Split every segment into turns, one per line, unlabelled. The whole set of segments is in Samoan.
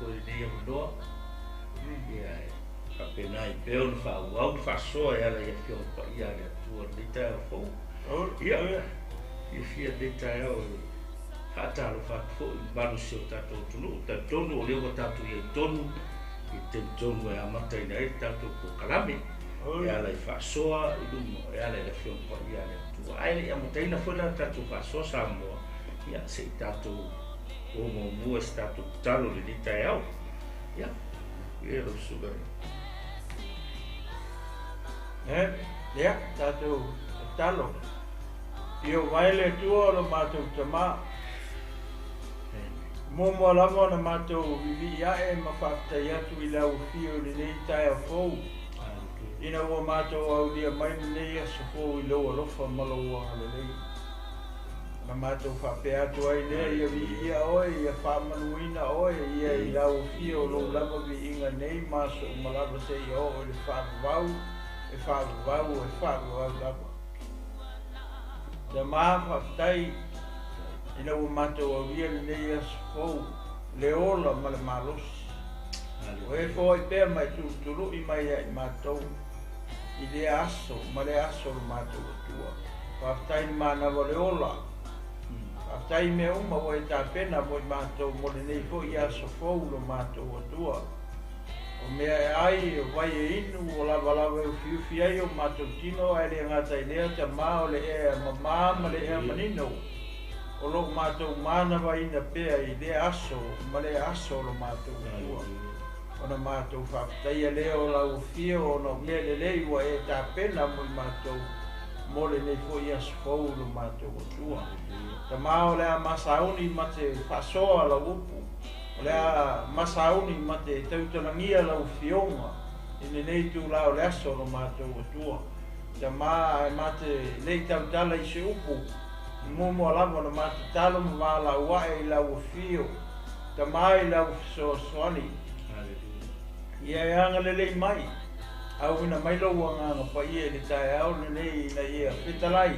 foi lenei avanoa. Ia, e faapena ai pea ona faaauau le faasoa e ala i Afioga Paia a le Atua i lenei taeao fou. Ia, fiafia i lenei taeao e faatalofa atu foi i le mamalu o si o tatou atunuu. Talitonu o lea ua tatou i ai tonu i le taimi tonu e amataina ai le tatou polokalame e ala i faasoa i luma e ala i le Afioga Paia a le Atua. Ae le i amataina foi la le tatou faasoa Samoa, ia se i tatou o muamua i se tatou tatalo i lenei taeao. Ia, ia lau susuga.
Ia, tatou tatalo. Ieova e le Atua o lo matou Tama, muamua lava ona matou vivii ae ma faafetai atu i le auafio i lenei taeao fou, ina ua matou aulia mai lenei aso fou i lou alofa ma lou agalelei. Ona matou faapea atu ai lea, ia viia oe, ia faamanuina oe, ia i le auafio o lou lava viiga nei ma aso uma lava seia oo i le faavavau, e faavavau, e faavavau lava. Tama, faafetai ina ua matou aulia lenei aso fou, le ola ma le malosi. O e foai pea ma e tulutului mai ia i matou i lea aso ma lea aso o le matou Atua. Faafetai i le manava o le ola. Faafetai i mea uma ua e tapena mo i matou mo lenei foi aso fou lo matou Atua. O mea e ai, o vai e inu, o lavalava e ufiufi ai o matou tino, ae le gata i lea, Tama, o le ea mama ma le ea manino, o lo o matou manavaina pea i lea aso ma lea aso o lo matou Atua. Ona matou faafetaia lea o lau afio ona o mea lelei ua e tapena mo i matou mo lenei foi aso fou lo matou Atua. Tama, o le a masauni ma te faasoa lau upu, o le a masauni ma te tautalagia lau afioga i lenei itulā o le aso o lo matou Atua. Tama, ae ma te le i tautala i se upu, muamua lava ona ma tatalo ma valaau ae i lau afio, Tama, i lau fesoasoani. Ia e agalelei mai, auina mai lou agaga paia i le taeao lenei ina ia fetalai,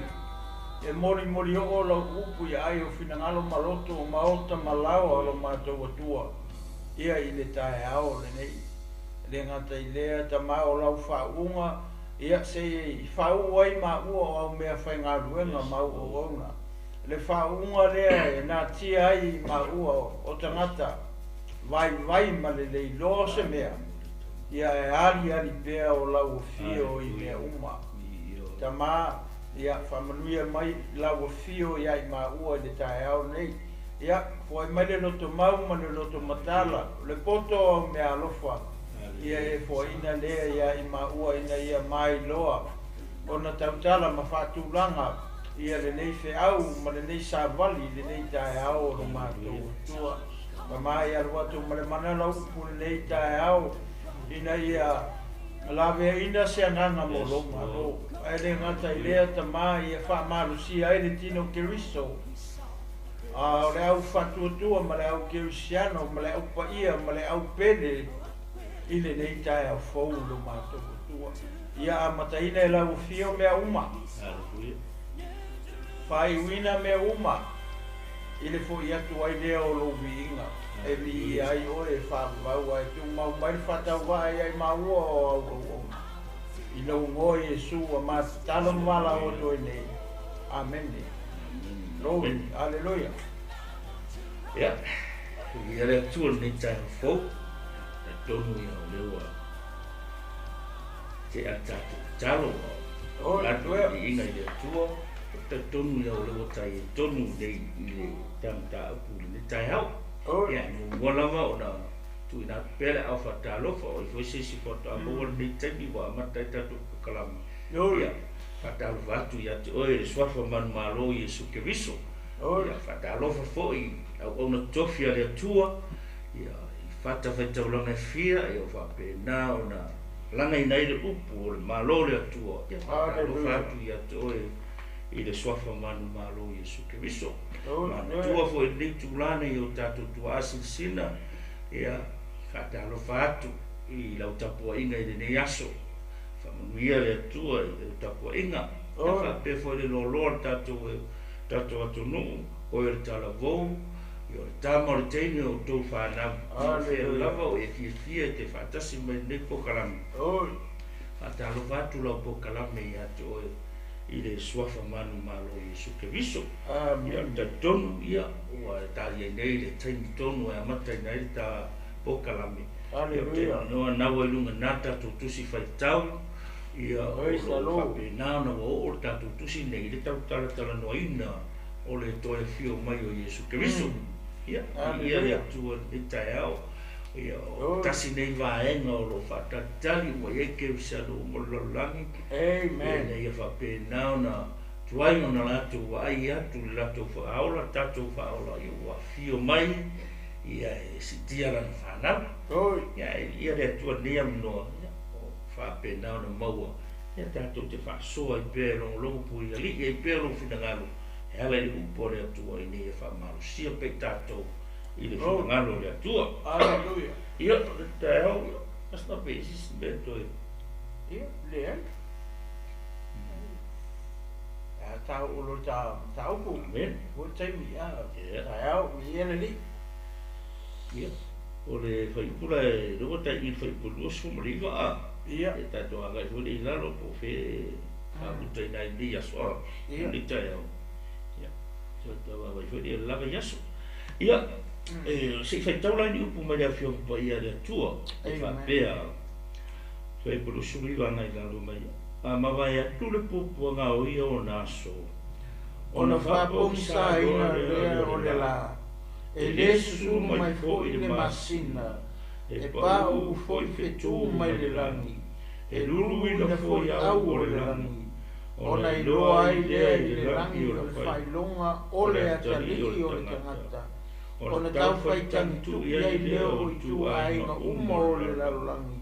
e molimoli oo lau upu i aai o finagalo ma loto o maota ma laoa o lo matou Atua, ia i le taeao lenei. E le gata i lea, Tama, o lau faauuga, ia se i faauu ai maua o au mea faigaluega ma au auauna. Le faauuga lea e natia ai i maua o tagata vaivai ma le le iloa o se mea, ia e aliali pea o lau afio i mea uma. Tama, ia faamanuia mai lau afio ia i maua i le taeao nei. Ia, foai mai le loto mau ma le loto matala, o le poto o au mea alofa, ia e foaina lea ia i maua ina ia mailoa ona tautala ma faatulaga ia lenei feau ma lenei savali i lenei taeao o lo matou Atua. Tama, ia alu atu ma le mana lau upu lenei taeao ina ia laveaina se agaga mo lou Malo. Ae le gata i lea, Tama, ia faamalosia ai le tino Keriso, a o le au faatuatua ma le au kerisiano ma le au paia ma le au pele i lenei taeao fou lo matou Atua. Ia amataina e lau afio mea uma, faaiuina mea uma i le fo'i atu ai lea o lou viiga, e viia ai oe e faavavau ae tumau mai le faatauvaa ia i maua o au auauna. I lou igoa Iesu ua matatalo ma valaau atu ai nei. Amene. Glory. Aleluia.
Ia, viia le Atua i lenei taeao fou. Talitonu ia o lea ua tea le tatou tatalo, ua atu le viiga i le Atua. Talitonu ia o lea ua tai ai tonu nei i le mataupu i lenei taeao. Ia, e muamua lava ona tuuina atu pea le aao faatalofa, o ai foi se isi faatoa maua lenei taimi ua amata ai tatou polokalame. Ia, faatalofa atu ia te oe le suafa manumalo o Iesu Keriso. Ia, faatalofa foi i auauna tofi a le Atua, ia, i fatafaitaulaga e fia, ia, ua faapena ona lagaina ai le upu o le Malo o le Atua. Ia, faatalofa atu ia te oe i le suafa manumalo o Iesu Keriso. Manatua foi i lenei itula nei o tatou tuaa silasila, ia, faatalofa atu i lau tapuaiga i lenei aso. Faamanuia le Atua i lau tapuaiga. Ia faapea foi le loaloa o le tatou atunuu, oe o le talavou, Ia o le tama o le teine o outou fanau, o fea lava o e fiafia e te faatasi mai i lenei polokalame. Faatalofa atu lau polokalame ia te oe i le suafa manumalo o Iesu Keriso. Ia ou te talitonu, ia, ua talia nei le taimi tonu e amataina ai le ta polokalame. Ia ou te noa naua i luga na tatou tusi faitau, ia o lo o faapena ona ua oo le tatou tusi nei i le tau talatalanoaina o le toe afio mai o Iesu Keriso. Ia, viia le Atua i lenei taeao. Ia, o tasi nei vaega o lo o faatalitali ua i ai kerisiano uma o le lalolagi. Ina ia faapena ona tuai ona latou vaai atu i le latou faaola, tatou faaola, ia ua afio mai, ia e siitia lana fanau. Ia, e viia le Atua i lenei avanoa, ia, o faapena ona maua, ia tatou te faasoa ai pea e logologo puialii ai pea lou finagalo e ala i le upu a le Atua ina ia faamalosia pea i tatou i le finagalo o le Atua.
Aleluia.
Ia, o le taeao, ia, that's not be isi mea toe.
Ia, leai. A tau o lo ta mataupu.
Amen.
Ua taimi, a. Taeao, viia le Alii.
Ia, o le fuaiupu la e lua tai i le fuaiupu 29 a.
Ia.
E tatou agai foi lea i lalo po o fea e faamutaina ai lenei aso a.
Ia.
Lenei taeao. Ia, so tau vaavaai foi lea i le lava i aso. Ia, e, se i faitau la ni upu mai le Afioga Paia a le Atua. E faapea, fuaiupu 29 agai i lalo mai. A mavae atu le puapuaga o ia ona aso,
Ona faapogisaina lea o le la, e lē susulu mai foi le masina, e pauu foi fetū mai le lagi, e luluina foi au o le lagi, ona iloa ai lea i le lagi o le faailoga o le atalii o le tagata, ona taufaitagitu'i ai lea o ituaiga uma o le lalolagi,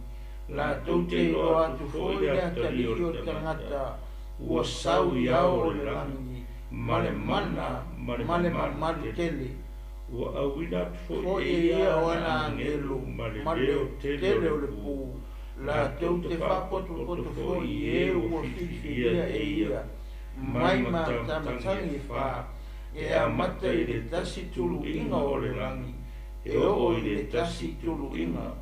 latou te iloa atu foi le atalii o le tagata ua sau i ao o le lagi, ma le mana ma le mamalu tele.
Ua auina atu
Foi
foi
e
e
ia
ia
o
ana
ana
angelo
angelo
ma le
ma le
leo tele o
tele
le
o le
pu,
pu, latou
latou te
te
faapotopoto
faapotopoto
foi
foi
i
i
e
e
ua
ua
filifilia
filifilia
e
e
ia,
ia,
mai
mai
matamatagi
matamatagi
e
e
fa,
fa,
e
e
amata
amata
i
i
le
le
tasi
tasi
tuluiga
tuluiga
o
o
le
le
lagi,
lagi,
e
e
oo
oo
i
i
le
le
tasi
tasi
tuluiga.
tuluiga.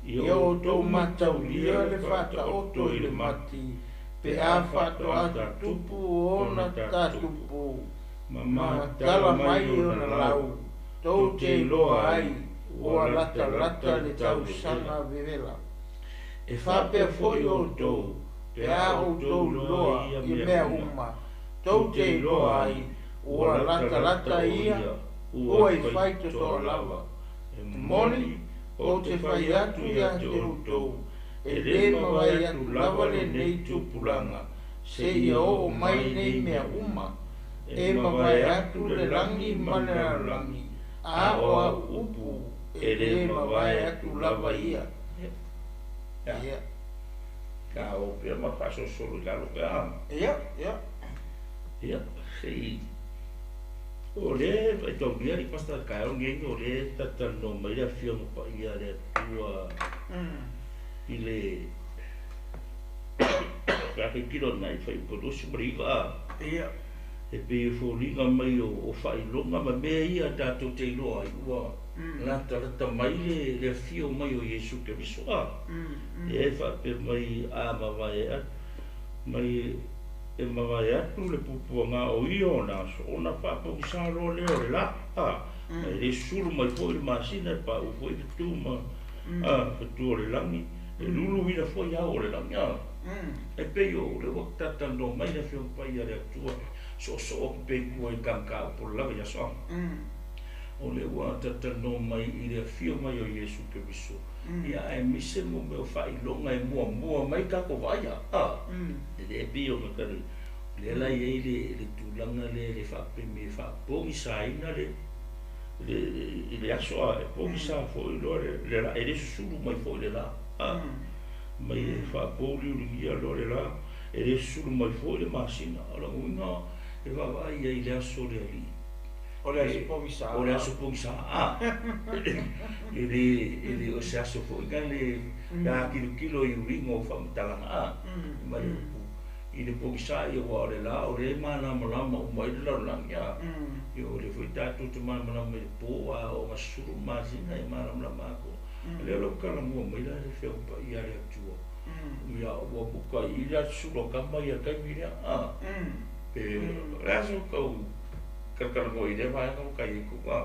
Ia
Ia
outou
outou
mataulia
mataulia
le
le
faataoto
faataoto
i
i
le
le
mati,
mati,
pe
pe
a
a
faatoa
faatoa
tatupu
tatupu
ona
ona
tatupu,
tatupu,
ma
ma
matala
tala
mai
mai
ona
ona
lau,
lau,
tou
tou
te
te
iloa
iloa
ai
ai,
ua
ua
latalata
latalata
le
le
tauvevela.
tausaga vevela.
E
E
faapea
faapea
foi
foi
outou,
outou,
pe
pe
a
a
outou
outou
iloa
iloa
ia
i
mea
mea
uma,
uma,
tou
tou
te
te
iloa
iloa
ai
ai,
ua
ua
latalata
latalata
o
ia,
ia, ua
ua i
fai
faitotoa
toa lava.
lava.
E
Moni,
moni, ou
ou
te
te
fai
fai
atu
atu
ia
ia
te
te
outou,
outou,
e
e
lē
lē
mavae
mavae
atu
atu
lava
lava
lenei
lenei
tupulaga,
tupulaga,
seia
seia
oo
oo
mai
mai
nei
nei
mea
mea
uma.
uma.
E
E
mavae
mavae
atu
atu
le
le
lagi
lagi
ma
ma
le
le
lalolagi,
lalolagi,
a
a
o
o
au
au
upu
upu
e
e
lē
lē
mavae
mavae
atu
atu
lava
lava
ia.
ia.
Ia,
Ia.
ka o pea ma faasolosolo i lalo pe a.
Ia, ia.
Ia, sei o le e taulia li pasta kaeo ngei o le tatalanoa mai le Afioga Paia a le Atua i le pe a faitilo nai fuaiupu 29 a.
Ia.
E pei e foliga mai o faailoga ma mea ia tatou te iloa ai ua latalata mai le afio mai o Iesu Keriso a. E faapea mai a mavae atu mai e mavae atu le puapuaga o ia ona aso, ona faapogisa loa lea o le la a. Ma e le sulu mai foi le masina, e pauu foi fetu ma a fetu o le lagi, e luluina foi ao o le lagi a. E pei o le ua tatalanoa mai le Afioga Paia a le Atua, soosoo atu pea i tua i mataupu o le lava i aso a. O le ua tatalanoa mai i le afio mai o Iesu Keriso. Ia aemaise mo mea o faailoga e muamua mai tatou vaaia a. E le pei ona tali lea la i ai le tulaga lea le faapeme e faapogisaina le i le aso a, e pogisa foi loa le la, e le susulu mai foi le la a. Mai e faapouliuligia loa le la, e le susulu mai foi le masina. O lona uiga e vaavaai ai i le aso o le Alii.
O le aso pogisa.
O le aso pogisa a. E le o se aso foi na le pe a kilokilo i uiga o faamatalaga a. Ma le upu. I le pogisa ia ua o le la o le malamalama uma ai le lalolagi a. Ia o lea foi tatou te malamalama i le po a oo ina susulu le masina e malamalama atoa. O lea o lo o talanoa mai la le Afioga Paia a le Atua, ia ua muta i i la susulu a tama ia i le taimi lea a. Pe o le a se tau talatalanoa i lea vaega ua tai ai tou a.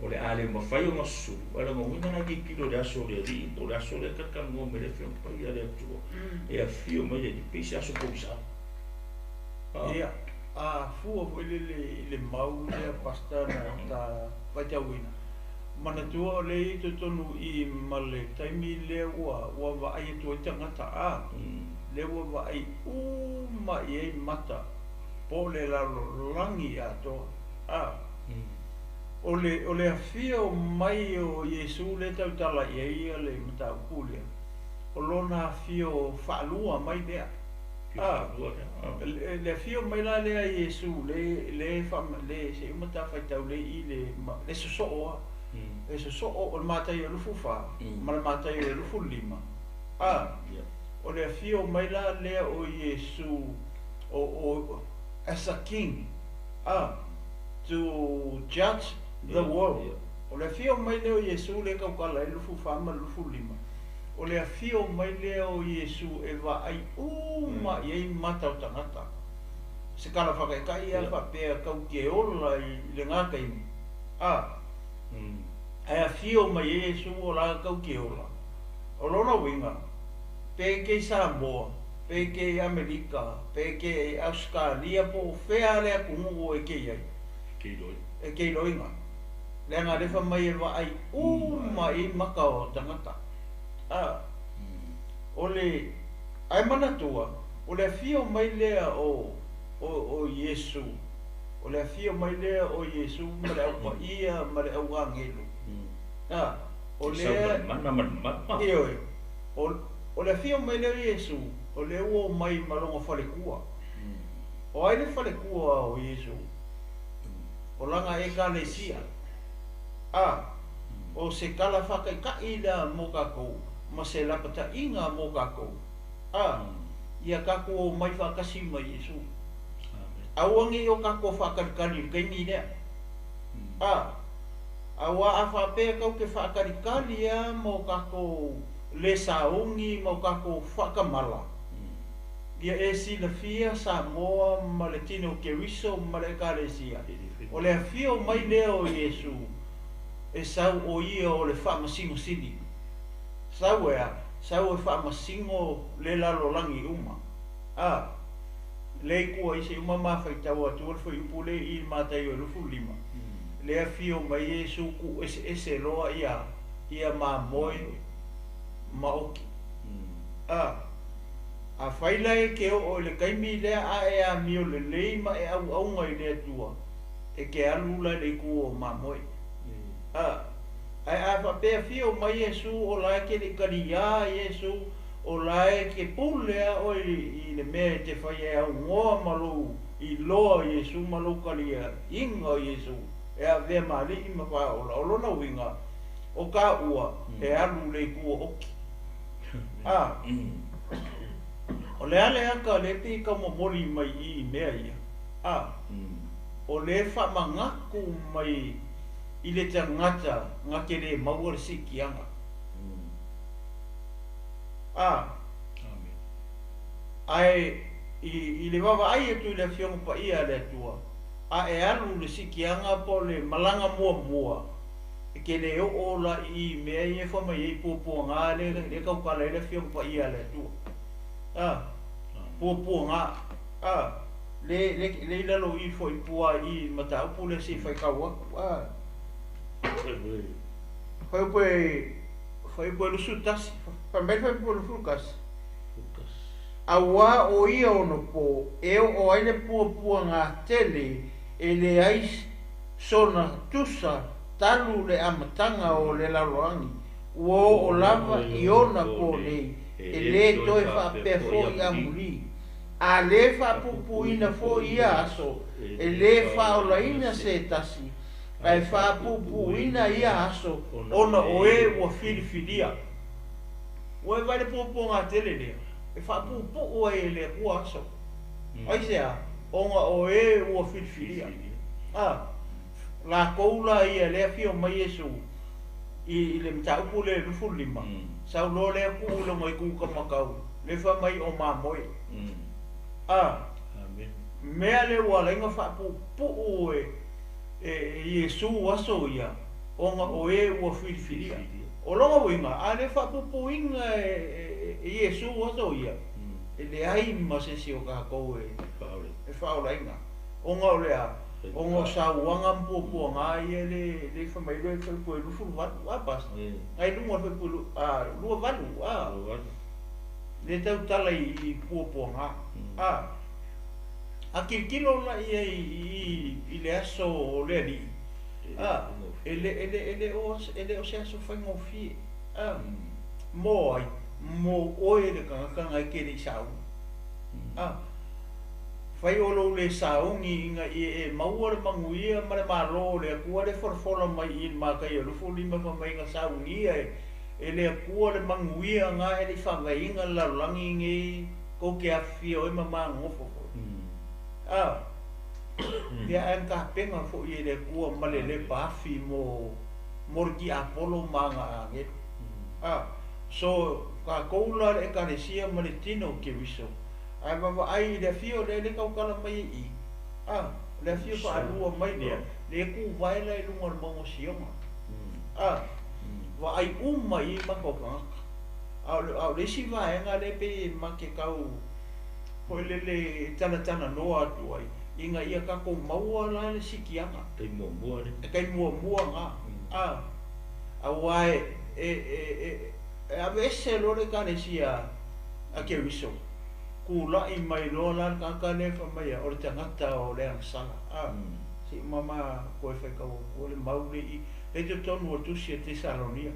O le a le mafai ona susulu, ae lona uiga la e tilotilo i le aso o le Alii po o le aso lea e talatalanoa mai ai le Afioga Paia a le Atua e afio mai le Alii, pei se aso pogisa.
Ia, a fua foi lele i le mau lea Pastor na ta faitauina, manatua o lea e i totonu i i ma le taimi lea ua ua vaai atu ai tagata a, lea ua vaai uma i ai mata po o le lalolagi atoa a. O le o le afio mai o Iesu lea e tautala i ai le mataupu lea, o lona afio faalua mai lea. A, le afio mai la lea a Iesu le le le se i uma ta faitau le i le le sosoo a. Le sosoo o le Mataio 24 ma le Mataio 25. A, o le afio mai la lea o Iesu o o as a king. A, to judge the world. O le afio mai lea o Iesu lea e tautala ai le 24 ma le 25. O le afio mai lea o Iesu e vaai uma i ai mata o tagata. Se tala faataitai lava faapea tau te ola i lena taimi, a, ae afio mai ai Iesu o la tau te ola. O lona uiga, pe ke i Samoa, pe ke i Amerika, pe ke i Ausetalia po o fea le atunuu e ke i ai, e ke iloiga. Leaga lea fai mai e vaai uma i ai maka o tagata. A, o le, ae manatua, o le afio mai lea o, o, o Iesu, o le afio mai lea o Iesu ma le Au Paia ma le Au Agelu. A, o lea, ioe, o, o le afio mai lea o Iesu, o lea ua omai ma lona faletua. O ai le faletua o Iesu? O lana Ekalesia. A, o se tala faataitai lea mo tatou, ma se lapataiga mo tatou. A, ia tatou omai faatasi ma Iesu. Aua ne i o tatou faatalitali i le taimi lea. A, auā a faapea tou te faatalitali lava ma o tatou le sauni ma o tatou faatamala, ia e silafia Samoa ma le Tino o Keriso ma le Ekalesia, o le afio mai lea o Iesu e sau o ia o le Faamasino Sili. Sau e a? Sau e faamasino le lalolagi uma. A, le i kua i se uma ma faitau atua le fuaiupu le i Mataio e 25, le afio mai Iesu ku eseese loa ia ia mamoe ma oki. A, afai la e ke oo i le taimi lea a e amio lelei ma e auauna i le Atua, e ke alu la i le itu o mamoe. A, ae a faapea afio mai Iesu o la e ke le i taliā Iesu, o la e ke pule a oe i le mea e te faia e augoa ma lou iloa o Iesu ma lou taliaiga o Iesu e avea ma alii ma faaola. O lona uiga, o taua e alu i le itu o oki. A, o le a le ata lea e pei e taumomoli mai i i mea ia? A, o le faamanatu mai i le tagata na te le maua le siitiaga. A, ae i, i le vaavaai atu i le Afioga Paia a le Atua, a e alu i le siitiaga po o le malaga muamua, e te le oo la i i mea ia e fai mai ai puapuaga lea, lea e tautala ai le Afioga Paia a le Atua. A, puapuaga. A, le, le, le i lalo i foi pua i mataupu lea se i faitau atu. A, fuaiupu e, fuaiupu e 21, fai mai le fuaiupu e 21. Auā o ia ono pō e oo ai le puapuaga tele e leai sona tusa talu le amataga o le lalolagi, ua oo lava i ona pō nei, e lē toe faapea foi amuli. A lē faapuupuuina foi ia aso, e lē faaolaina se tasi, ae faapuupuuina ia aso ona o e ua filifilia. Ua e vaai le puapuaga tele lea e faapuupuu ai e le Atua aso. Aisea? Ona o e ua filifilia. A, lakou la ia le afio mai Iesu i le mataupu lea 25, sau loa lea tuu i lona itu kamakau, le fai mai o mamoe. A, mea lea ua ala ai ona faapuupuu e Iesu aso ia, ona o e ua filifilia. O lona uiga, a le faapuupuuina e Iesu aso ia, e leai ma se isi o tatou e faaolaina. Ona o le a? Ona o sauaga ma puapuaga ia le fai mai le fuaiupu e 28, a pastor? Nai luga o le fuaiupu 28, a? Le tautala i puapuaga. A, a tilotilo la ia i le aso o le Alii, a, e le o se aso faigofie. A, mo ai, mo oe le tagata nai ke le i sauni. A, fai o lou le sauni ina ia e maua le manuia ma le malo o le Atua le folafola mai i le Mataia 25 fai mai na saunia e le Atua le manuia na e le i faavaeina le lalolagi nei tou te afifio ai ma manonofo foi. A, ia ae na tapena foi e le Atua ma le lepa afi mo le tiapolo ma ana agelu. A, so tatou la le ekalesia ma le tino o Keriso, ae vavaai i le afio lea le tautala mai e i. A, le afio faalua mai lea, le tuvae la i luga o le mauga o Siona. A, vaai uma i maka o tagata. A o le isi vaega lea pei ma te tau foi lele talatalanoa atu ai, ina ia tatou maua la le sikiaga.
Tai muamua le.
E tai muamua ngā. A, aua e aveese loa le ekalesia a Keriso, kula'i mai loa la le tagata lea fai mai o le tagata o le agasala. A, se i mama koe faitau atua le mau le i le totonu o le tusi e Tesalonia.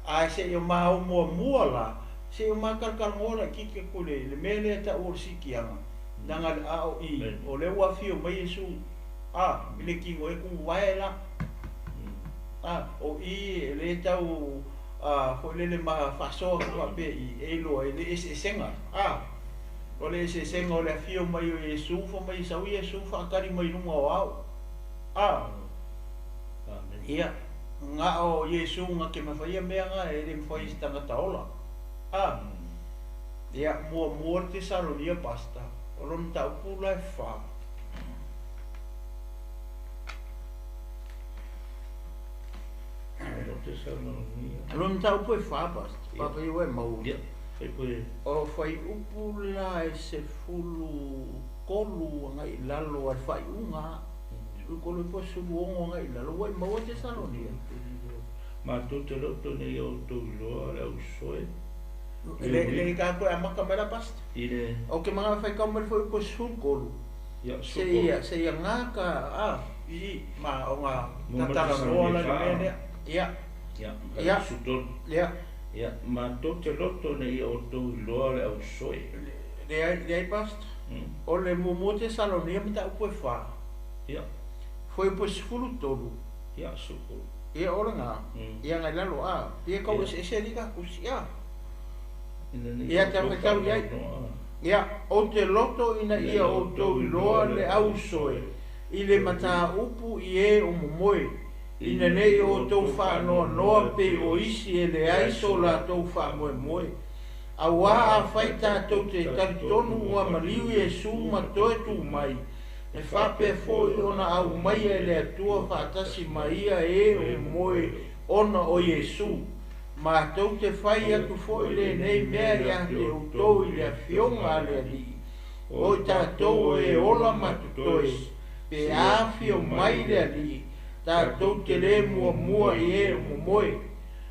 Ae se i o ma o muamua la, se i o matalakaloa laitiiti atu le mea lea ta'u o le sikiaga, leaga a o i o lea ua afio mai Iesu, a, i le tino e tuvae la. A, o i e le tau foi lele ma faasoa atu faapea i e iloa i le eseesega. A, o le eseesega o le afio mai o Iesu, fai mai sau Iesu faatali mai luga o ao. A, ia, na o Iesu na te mawhaia mea ngā e le mawhai se tangata ola. A, ia, muamua le Tesalonia pastor, o lona mataupu la e 4. Lona mataupu e 4 pastor, papai ua e maua.
Ia, fai
O fuaiupu la e 13 agai i lalo a le faaiuga. 13 po o 16 agai i lalo, ua e maua Tesalonia.
Matou te loto nei o outou iloa le ausoe.
Le tatou e amata mai la pastor.
I le
O ke mga faitau mai le fuaiupu e 13.
Ia,
Se ia gata a i ma o ngā tatalanoa la le mea lea. Ia.
Ia,
Ia.
13.
Ia.
Ia, matou te loto nei o outou iloa le ausoe.
Leai pastor. O le muamua Tesalonia mataupu e 4.
Ia.
Fuaiupu e 13.
Ia, 13.
Ia o lena. Ia ngai lalo a. Ia kau eseese ali takusi. Ia. Ia te faitau i ai. Ia, o te loto ina ia outou iloa le ausoe i le mataupu i e o momoe, ina nei outou faanoanoa pei o isi e leai so latou faamoemoe. Auā afai tatou te talitonu ua maliu Iesu ma toe tu mai, e faapea foi ona aumaia e le Atua faatasi ma ia e o momoe ona o Iesu. Matou te fai atu foi lenei mea ia te outou i le afioga a le Alii, o i tatou e ola ma totoe, pe afio mai le Alii, tatou te le muamua i e o momoe.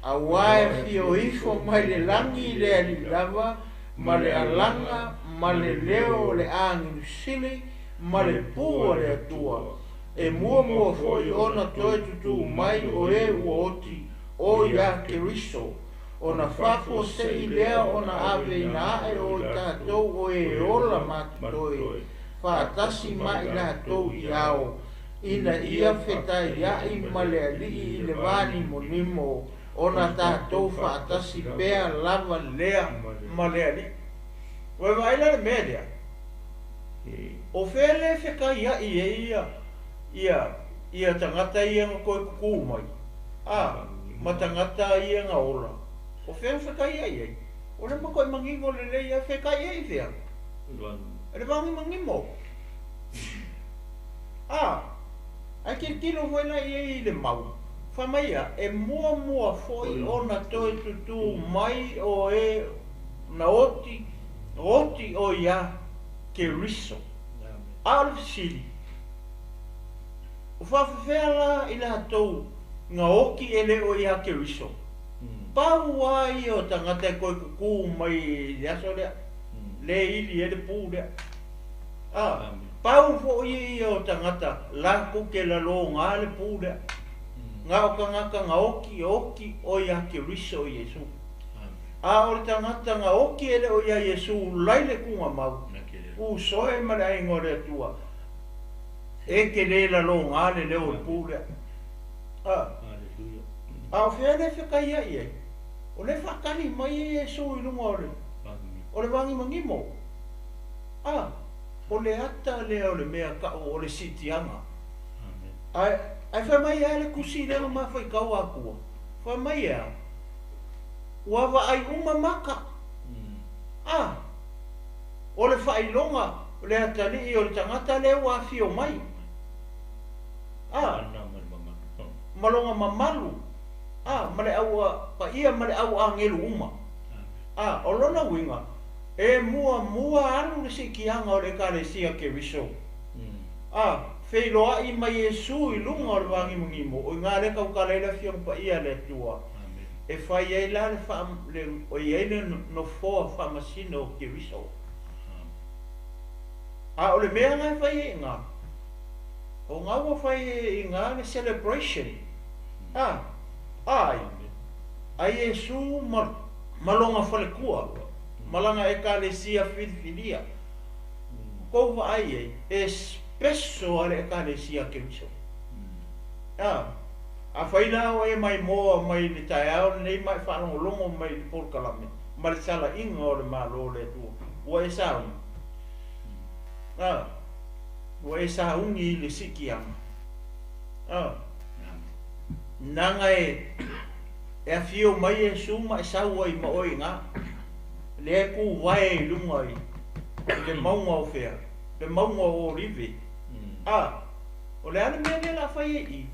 Auā e afio ifo mai le lagi le Alii lava, ma le alaga, ma le leo o le agilusili, ma le pu a le Atua. E muamua foi ona toe tutū mai o e ua oti, o ia Keriso, ona faafuasei lea ona aveina ae o i tatou o e ola ma totoe, faatasi ma i latou i ao, ina ia fetaiai ma le Alii i le vanimonimo, ona tatou faatasi pea lava lea ma le Alii. Ua e vaai la le mea lea. O fea le fekaia'i ai ia ia ia tagata ia na toe kukū mai, a ma tagata ia na ola. O fea fekaia'i ai? O le matua'i manino lelei lava, fekaia'i i fea? I le vagimagimo. A ae tilotilo foi la i ai i le mau. Fai mai ia, e muamua foi ona toe tutū mai o e na oti, oti o iā Keriso. A o le fesili, o faafefea la i latou na oti e le o iā Keriso? Pau lava ia o tagata e toe kukū mai i le aso lea, le ili ai le pu lea. A, pau foi ia o tagata latou te lalogā le pu lea. Na o tagata na oti, oti o iā Keriso Iesu. A o le tagata na oti e le o iā Iesu lai le tugamau, usoe ma le aiga o le Atua, e te le lalogā le leo o le pu lea. A, a o fea le fekaia'i ai? O lea e faatali mai ai Iesu i luga o le o le vagimagimo. A, o le ata lea o le mea ta'u o le siitiaga. Ae ae fai mai lava le tusi lea na mafaitau atua. Fai mai e a? Ua vaai uma maka. A, o le faailoga o le atalii o le tagata lea ua afio mai. A, ma lona mamalu, a, ma le au paia ma le au agelu uma. A, o lona uiga, e muamua alu le siitiaga o le Ekalesia Keriso. A, feiloa'i ma Iesu i luga o le vagimagimo, o i ina lea e tautala ai le Afioga Paia a le Atua, e fai ai la le faa, le, o i ai le nofoa faamasino o Keriso. A o le mea la e fai ai i ina, o ina ua fai ai i ina le celebration. A, ai, a Iesu ma, ma lona faletua, ma lana Ekalesia filifilia. Kou vaai ai, e special a le Ekalesia Keriso. A, afai la o e maimoa mai le taeao lenei ma e faalogologo mai i le polokalame ma le sala'iga o le Malo o le Atua, ua e sauni. A, ua e sauni i le siitiaga. A, naga e e afio mai Iesu ma e sau ai ma oe i ina, lea e tuvae i luga i le mauga o fea? Le mauga o Olive. A, o le a le mea lea o le a fai ai i i?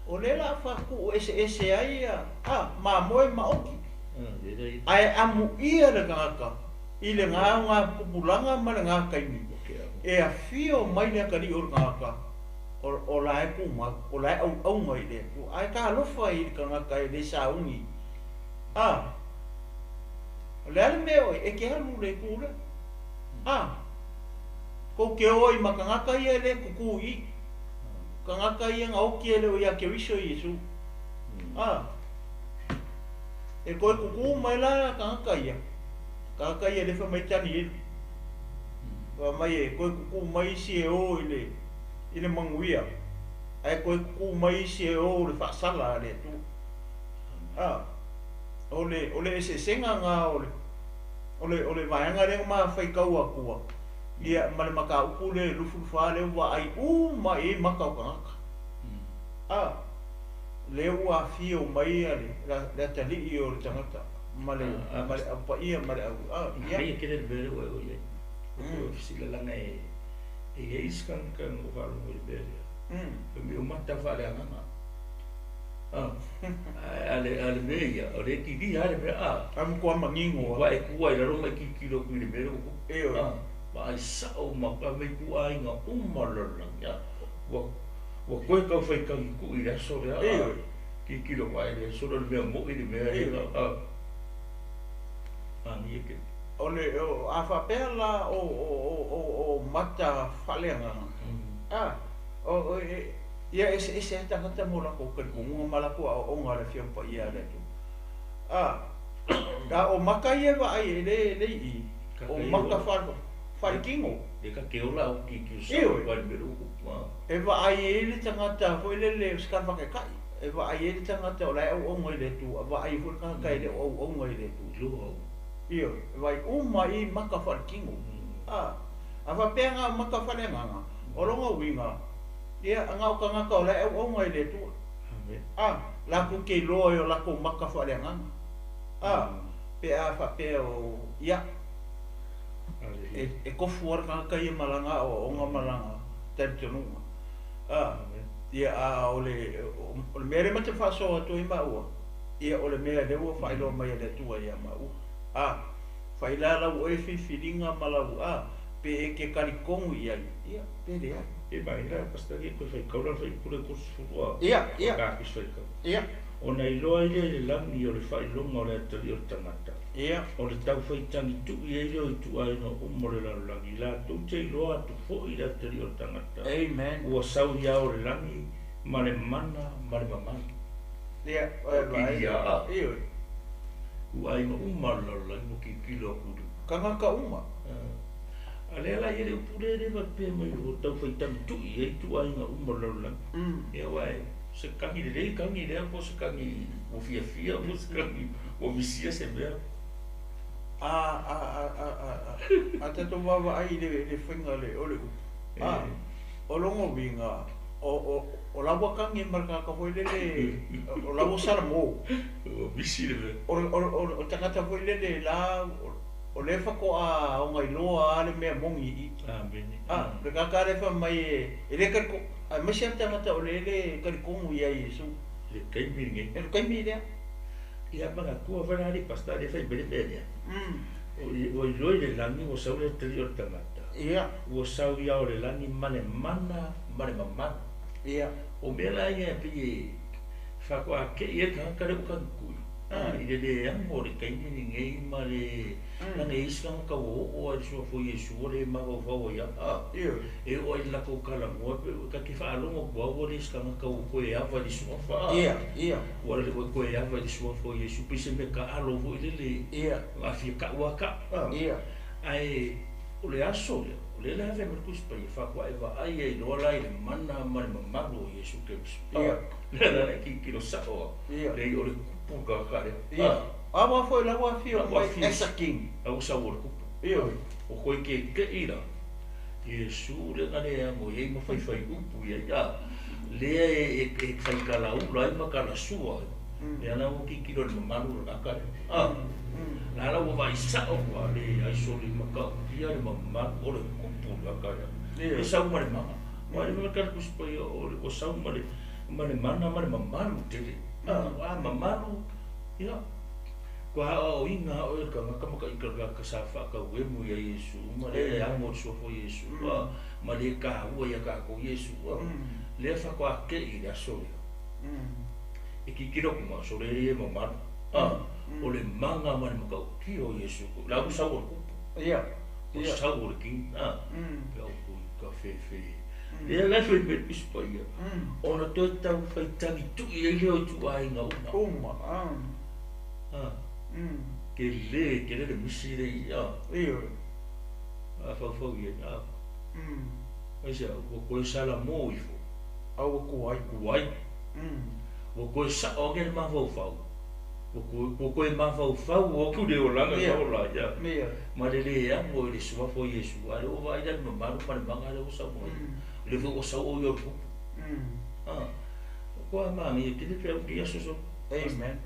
O lea o le a faatu'u eseese ai ia, a, mamoe ma oki. Ae amuia le tagata i lena augatupulaga ma lena taimi e afio mai le atalii o le tagata o la e tumau, o la e auauna i le Atua. Ae talofa i le tagata e le sauni. A, o le a le mea oe, e te alu i le itu lea. A, tou te o ai ma tagata ia e le tutū i i. Tagata ia na oti e le o iā Keriso Iesu. A, e toe tutū mai la tagata ia, tagata ia le fai mai Tanielu. Fai mai e toe tutū mai isi e o i le i le manuia, ae toe tutū mai isi e o i le faasala a le Atua. A, o le, o le eseesega lena o le, o le, o le vaega lea na mafaitau atua, ia, ma le mataupu lea 24 lea ua vaai uma i ai maka o tagata. A, lea ua afio mai le, le atalii o le tagata ma le, ma le au paia ma le au, a, ia.
Manaia tele le mea lea ua e oo i ai. O fesilalaga e e i ai isi tagata na ou faalogo i le mea lea. Fai mai o mata faaleagaga. A le mea ia, o lea e kilia lava le mea, a.
A matua manino lava.
Matua e tu lava i lalo ma e tilotilo atu i le mea lea ua tupu.
Ioe.
Vaai sao ma fai mai ituaiga uma o le lalolagi, a. Ua ua toe tau faitagi tuu i le aso lea, a.
Ioe.
Tilotilo vae le aso lea o le mea mo'i le mea lea, a. Manaia tele.
O le, a faapea la o, o, o, o mata faaleagaga, a, o, e, ia eseese lava tagata ma o latou talitonuga ma latou aoaoga a le Afioga Paia a le Atua. A, a o maka ia e vaai ai le, le i i, o maka faaletino.
Le ta te ola au tilotilo sao
Ioe.
i le mea lea ua tupu, a.
E vaai ai le tagata foi lele o se tala faataitai, e vaai ai le tagata o la e auauna i le Atua, vaai ai foi le tagata e le o auauna i le Atua.
Iloa au.
Ioe, e vaai uma i maka faaletino. A, A faapea na o maka faaleagaga, o lona uiga, ia, na o tagata o la e auauna i le Atua. A, latou te iloa i o latou maka faaleagaga. A, pe a faapea o, ia, e tofu lava le tagata ia ma lana aoaoga ma lana talitonuga. A, ia, a o le, o le mea lea ma te faasoa atu ai maua, ia, o le mea lea ua faailoa mai e le Atua ia maua. A, fai la lau oe filifiliga ma lau, a, pe e te talitonu i ai, ia, pe leai.
E mai la pastor e koe faitau la le fuaiupu lea 32.
Ia, ia.
Ka kusi faitau.
Ia.
Ona iloa ai lea i le lagi o le faailoga o le atalii o le tagata.
Ia.
O le taufaitagi tui ai lea o ituaiga uma o le lalolagi, latou te iloa atu foi le atalii o le tagata.
Amen.
Ua sau i ao o le lagi ma le mana ma le mamalu.
Ia, oe vaai.
Ia.
Ioe.
Ituaiga uma o le lalolagi ua tilotilo atu i le
Tagata uma.
A lea la ia le upu lea le faapea mai ua taufaitagi tui ai ituaiga uma o le lalolagi. Ia aua e se kagi lelei kagi lea po o se kagi ua fiafia po o se kagi ua misia se mea.
A a a a a a a tatou vaavaai i le le faiga o le o le upu. A o lona uiga o o o la ua kagi ma le tagata foi lele o la ua salamo.
Ua misi le mea.
O o o le tagata foi lele la o lea faatoa ona iloa lava le mea moni i i.
Amene.
A, le tagata lea fai mai e le taliko, aemaise lava le tagata o lea e le talitonu ia Iesu.
Le taimi lenei.
E le taimi lea.
Ia manatua foi la le pastor lea fai mai le mea lea. Ua iloa i le lagi ua sau le atalii o le tagata.
Ia.
Ua sau i ao o le lagi ma le mana ma le mamalu.
Ia.
O mea la ia e pei e faatoa tei ai le tagata lea ua tagitui. A, i le leaga o le taimi lenei ma le leaga e i ai isi tagata ua oo lava i le suafa o Iesu ua le mafaufau ai lava. A, e oo lava i le latou talanoa pe ta te faalogo atu lava ua le isi tagata ua toe ava i le suafa. A,
Ia, ia.
Ua ua toe ava i le suafa o Iesu pei se mea taalo foi lele.
Ia.
A fia tau lava tau. A,
Ia.
Ae o le aso lea, o lea la ave mai le Tusi Paia, faatoa e vaai ai loa la i le mana ma le mamalu o Iesu Keriso.
Ia.
Lea la e tilotilo sao lava.
Ia.
Leai o le kupu le tagata lea.
Ia. A ua foi la ua afio
La ua
mai
afio.
as a king.
La ua sau o le kupu.
Ioe.
O koe keke'i la, Iesu lea na leago i ai ma faifai upu i ai, a, lea e e faikalaula ai ma kalasua ai. Lea la ua tilotilo i le mamalu o le tagata lea. A. La la ua vaai sao ua le aisoli matautia le mamalu o le kupu le tagata lea. E sau ma le mana. Aua e le mea tala Tusi Paia o le ua sau ma le ma le mana ma le mamalu tele. A, a mamalu, ia, ua aoaoina lava oe e le tagata ma ka ita le tagata sa faatauemu ia Iesu ma le ago i le suafa o Iesu, a, ma le taua ia tatou Iesu, a. Lea faatoa tei i le aso lea. E tilotilo atu ma sole e mamalu. A, o le mana ma le matautia o Iesu, la ua sau o le kupu.
Ia.
Ua sau o le king. A, pe au kui ka fefe. Lea la e fai mai le Tusi Paia, ona toe tau faitagi tui ai lea o ituaiga uma.
Uma. A.
A, tele, tele le misi le i, a.
Ioe.
A faufau i ai, a. Aisea, ua toe salamo ifo.
A ua tuai.
Tuai. Ua toe sao ake le mafaufau. Ua toe, ua toe mafaufau atu le olaga
Ia.
sa ola ai, a.
Ia.
Ma le leago i le suafa o Iesu, a o lea ua vaai la i le mamalu ma le maga lea ua sau ai. O lea foi ua sau o ia o le kupu. A, ua manaia tele pe au i aso so.
Amen.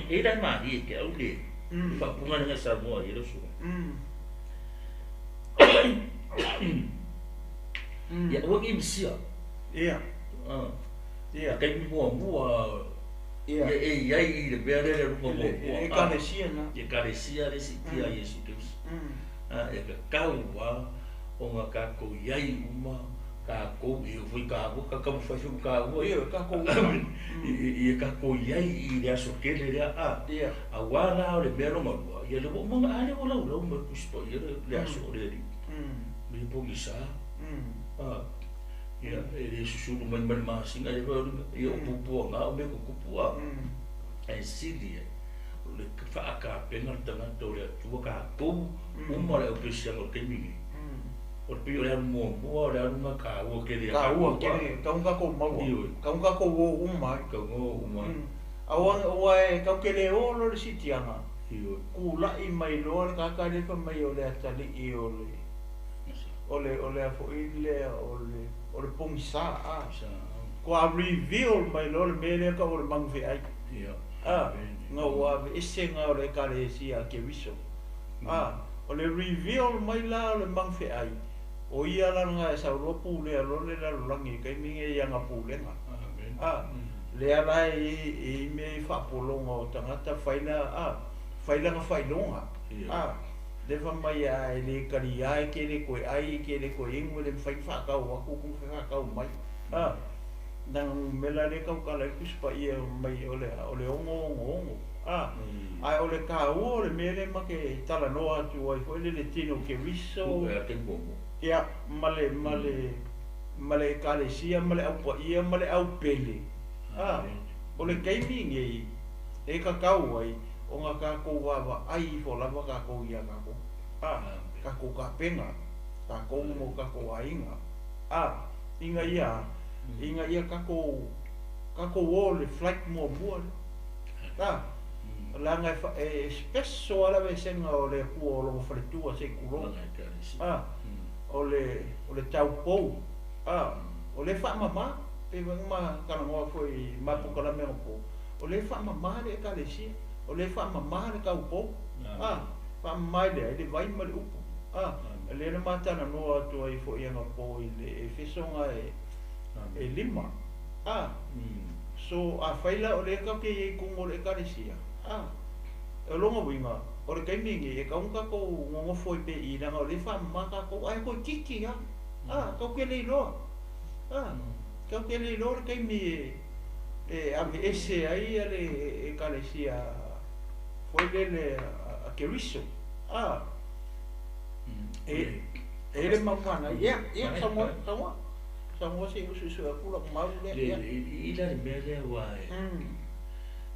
E la malie ke au le faapuga lenei Samoa i le usuga. Ia aua ne i misia.
Ia.
A.
Ia.
Taimi muamua.
Ia.
Ia e i ai i le mea lea le luga
I le
muamua.
Ekalesia na.
I Ekalesia le siitia a Iesu Keriso. A, e tatau lava ona tatou i ai uma tatou i foi taua ka taumafai foi ma taua
Ia, tatou uma.
I tatou i ai i le aso tele lea a.
Ia.
Aua la o le mea lona lua, ia le ua uma ona a lea ua laulau mai le Tusi Paia le aso o le Alii. Le pogisa. A, ia e le susulu mai ma le masina le foi ia o pupuaga o mea tutupu a. Ae sili ai o le faatapena le tagata o le Atua tatou uma le aukerisiano o le taimi lenei. O le pei o le alu muamua o le aluga taua tele ia
Taua
tatou.
tele, tatau ona tatou maua.
Ioe.
Tatau ona tatou o uma ai.
Tatau ona o uma ai.
Aua aua e tatou te le o loa i le siitiaga. Tula'i mai loa le tagata lea fai mai o le atalii o le o le o le a foi lea o le o le pogisa a. Ua reveal mai loa le mea lea tau o le magufeai a, na ua aveese na o le Ekalesia a Keriso a. O le reveal mai la o le magufeai, o ia la lena e sau loa pulea loa le lalolagi i le taimi lenei i ana pulega a. Lea la e i ai mea i faapologa o tagata fai la a, fai lana faailoga a. Lea fai mai a e le talia e te le toe ai, e te le toe inu, e le mafai ona faatau atu, e faatau mai a. Na numera lea tautala ai le Tusi Paia mai o le o le 666 a. Ae o le taua o le mea lea ma te talanoa atu ai foi le le tino Keriso ia ma le ma le ma le Ekalesia ma le Au Paia ma le au pele a. O le taimi nei e tatau ai ona tatou vaavaai ifo lava tatou iā tatou a, tatou tapena tatou ma o tatou aiga a, ina ia ina ia tatou tatou o le flight muamua lea a. Leaga e special lava le aveesega o le Atua o lona faletua se i tulou a, o le o le taupou a. O le faamama pe ma talanoa foi i ma polokalame anapo, o le faamama le Ekalesia, o le faamama le taupou a, faamama i le ai le vai ma le upu a. Lea na ma talanoa atu ai foi anapo i le Efeso ga e 5 a. So afai la o lea tatou te i ai i totonu o le Ekalesia a, o lona uiga o le taimi lenei e tatau ona tatou nonofo ai pea i i, leaga o lea e faamama tatou ae toeitiiti lava a, tatou te le iloa a, tatou te le iloa le taimi e aveese ai le Ekalesia foi lele a Keriso a. E e le maumana ia ia saunoa saunoa saunoa se i usuusu atu lau mau lea ia.
I la le mea lea ua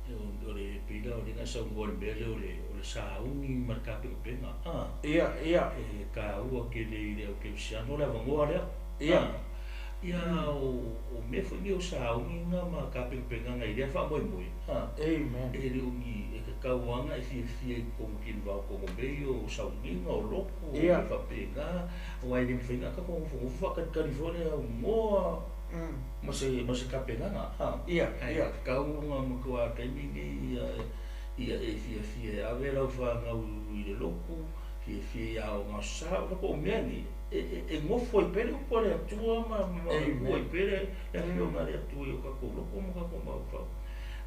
e o le pei la o le na saunoa le mea lea o le sauni ma le tapenapena a.
Ia ia.
E taua tele i le au kerisiano le avanoa lea. Ia o mea foi nei o sauni na ma tapenapena i lea faamoemoe a.
Amen.
E le o ni e tatau lava e fiafia i totonu kili vao kogo mea o sauniga o lotu o mea faapena, aua e le mafai ona tatou nofonofo faatalitali foi le aunoa ma se tapenaga a.
Ia
Ae tatau ona matua taimi nei ia e fiafia e ave lau fanau i le lotu, fiafia i aoga sa o po o mea nei e nofo ai pea le upu a le Atua ma ua ai pea le afioga a le Atua i o tatou loto ma tatou mafaufau.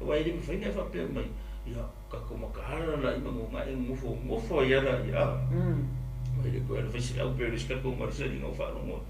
Aua e le mafai ona e faapea mai ia tatou mataala la i magoga e nofo nofo ai ala ia. Ai le koe ala fai se au pe le ska ko ma se ni ngau faalogo.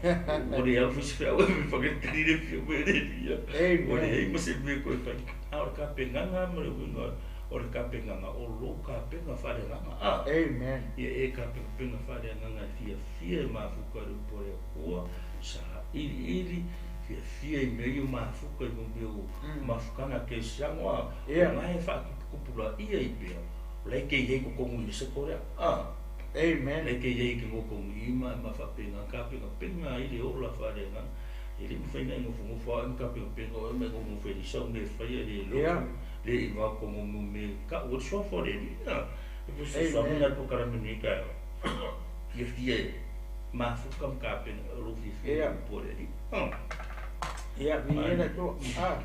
Ua le alu fai se feau e whakatari le fia me le ia. Ua
Amen.
leai ma se mea koe fai. A o le tapenaga ma le uiga o le tapenaga o lou tapena faaleagaga a.
Amen.
Ia e tapenapena faaleagaga e fiafia e mafuta i le upu a le Atua, sailiili, fiafia i mea ia o mafuta i mea o mafutaga a kerisiano a. O na e faatuputupulaia i pea, o la e te i ai i totonu i le seko lea a.
Amen.
La e te i ai i te gotonu i ma ma faapena tapenapena ai le ola faaleagaga. E le mafai ona e nofonofo lava oe ma tapenapena oe ma e nofonofo e le sau mea e faia le lotu le i vao kogo me tau o le suafa o le Alii a. E fesoasoani
Amen.
la le polokalame nei taeao fiafia e mafuta ma tapena o lou fiafia i le upu a le Alii.
Ia, viia le Atua. A,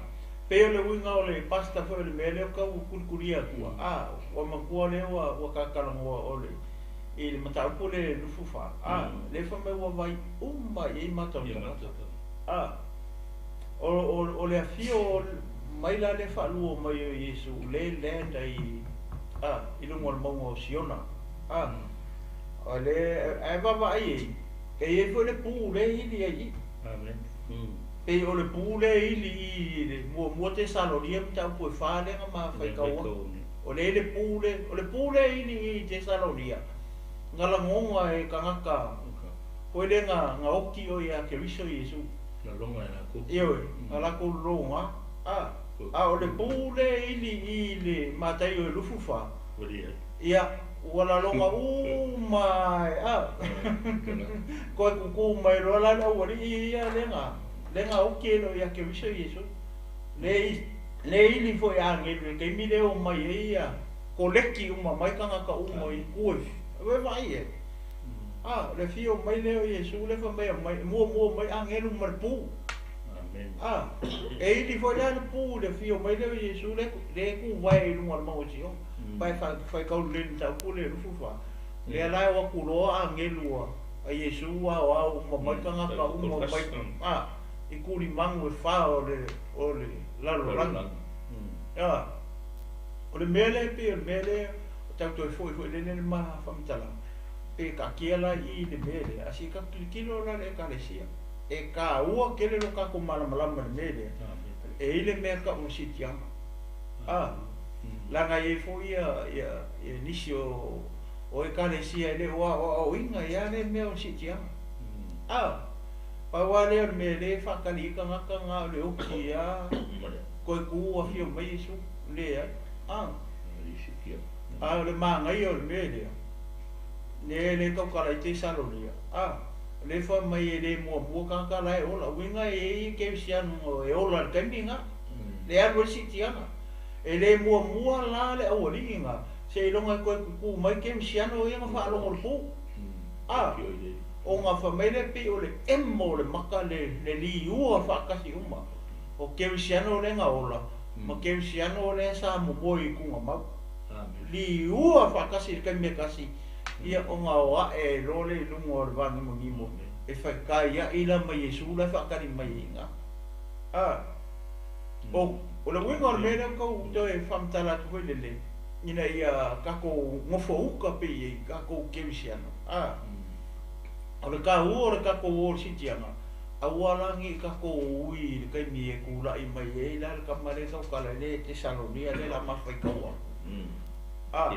pei o le uiga o le pastor foi o le mea lea o tau kulikulia atua. A, ua matua lea ua ua tatalanoa o le i le mataupu lea 24. A, lea fai mai ua vaai uma i ai mata o
Ia
tagata.
mata.
A, o le afio mai la lea faalua mai o Iesu lea e land ai a i luga o le mauga o Siona. A, o le ae vaavaai ai, e i ai foi le pu lea e ili ai i i.
Amen.
Pei o le pu lea e ili i le muamua Tesalonia mataupu e 4 lea na ma
Le
faitau atu.
faitau nei.
O le le pu le, o le pu lea e ili i Tesalonia, na lagoga e tagata foi lea na na oti o ia Keriso Iesu.
Laloga e lakou.
Ioe, na lakou lologa a. A o le pu lea e ili i le Mataio e 24.
Ua leai.
Ia, ua laloga uma e a. Koe kuku mai loa la le aualii ia lea na lea na oti e lo ia Keriso Iesu. Le le ili foi agelu i le taimi lea o mai ai ia Koleki uma mai tagata uma i tua e vaai e. A, le afio mai lea o Iesu le fai mai aumai, e muamua mai agelu ma le pu. A, e ili foi la le pu i le afio mai lea o Iesu le e tuvae i luga o le mauga o Siona. Pa e faitau lelei i le mataupu lea 24. Lea la e o atu loa agelu a Iesu aoao uma mai tagata uma mai, a, i tulimanu e fa o le lalolagi. A, o le mea lea e pei o le mea lea o tau toe foi foi lele le ma faamatalaga, pe taatia la i i le mea lea, a se i tatou tilotilo la i le Ekalesia. E taua tele lo tatou malamalama i le mea lea, e i ai le mea tau o le siitiaga. A, leaga e i ai foi ia nisi o Ekalesia e le o aoaoina ai lea mea o le siitiaga. A, pau lava lea o le mea lea e faatali ai tagata na o le oti lava, toe tu afio mai Iesu, leai. A, a o le manaia o le mea lea, lea le tautala ai Tesalonia. A, le fai mai e le muamua tagata la e ola, uiga e i ai kerisiano e ola i le taimi lena, le alu ai le siitiaga. E le muamua la le aualii lena, seiloga e toe tutu mai kerisiano ia na faalogo i le pu. A, ona fai mai lea pei o le emo o le maka le liua faatasi uma o kerisiano lea na ola ma kerisiano lea sa momoe i tugamau. Liua faatasi i le taimi e tasi, ia ona o ae loa lea i luga o le vanimonimo e faitai ai la ma Iesu la e faatali mai ai i ina. A, o le uiga o le mea lea ua tau toe faamatala atu foi lelei, ina ia tatou nofouka pea i ai tatou kerisiano. A, o le taua o le tatou o i le siitiaga, aua la ne i tatou ui i le taimi e tulai mai ai la le tama lea e tautala i le Tesalonia lea o le a mafaitaua atu. A,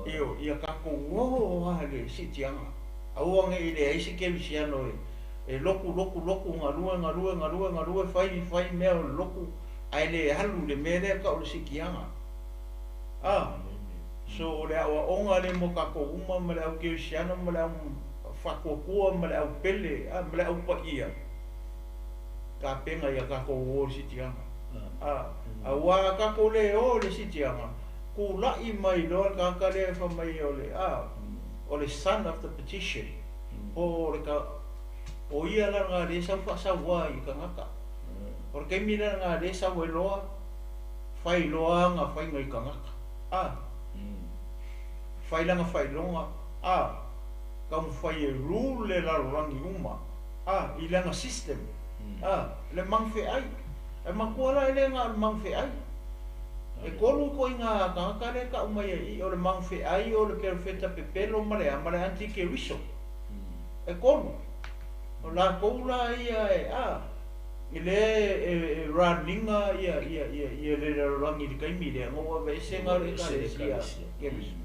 ioe, ia tatou o lava i le siitiaga, aua ne i leai se kerisiano e lotu, lotu, lotu, galue, galue, galue, galue, fai, fai mea o le lotu, ae le alu i le mea lea tau o le siitiaga. A, so o le aoaoga lea mo tatou uma ma le au kerisiano ma le au faatuatua ma le au pele, a, ma le au paia, tapena ia tatou o i le siitiaga. A, aua a tatou le o i le siitiaga, tulai mai loa le tagata lea e fai mai o le, a, o le son of the petition, po o le ka, o ia la lena lea e sau faasaua i tagata. O le taimi la lena lea e sau ai loa, fai loa aga faiga i tagata. A, fai lana faailoga, a, taumafai e rule le lalolagi uma, a, i lana system, a, le magafeai. E matua la e le na o le magafeai. E tolu ituaiga tagata lea e tau mai ai i, o le magafeai, o le perofeta pepelo ma le a, ma le antikeriso. E tolu. O latou la ia e, a, i lea e raniga ia, ia, ia, ia le lalolagi i le taimi lea, na ua aveese na o le Ekalesia Keriso.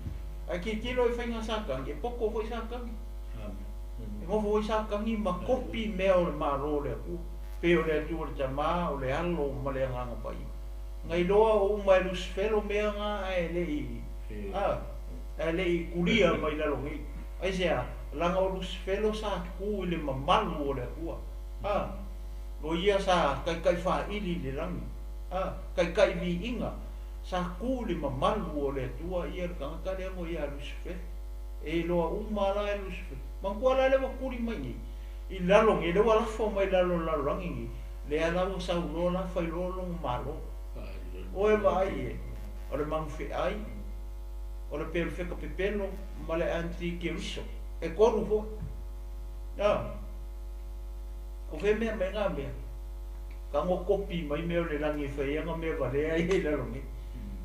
Ae tilotilo i faiga Satani, e poto foi Satani. E nofo foi Satani ma kopi mea o le Malo o le Atua, pei o le Atua le Tama, o le Alo ma le Agaga Paia. Na iloa o uma e Lusifelo mea na ae le i, a, ae le i kulia mai lalo nei. Aisea? Leaga o Lusifelo sa tu i le mamalu o le Atua. A, o ia sa taitaifaili i le lagi. A, taitai viiga, sa tu i le mamalu o le Atua ia le tagata lea mo ia Lusifelo. E iloa uma la e Lusifelo. Manatua la lea ua tuli mai nei i lalo nei, lea ua lafo mai lalo o le lalolagi nei, lea la ua sau loa la fai loa lona malo. Oe vaai e, o le magafeai, o le perofeta pepelo ma le antikeriso. E tolu foi. A, o fea mea mai ngā mea? Ka ngo kopi mai mea o le lagi e fai ai ngā mea valea ia i lalo nei.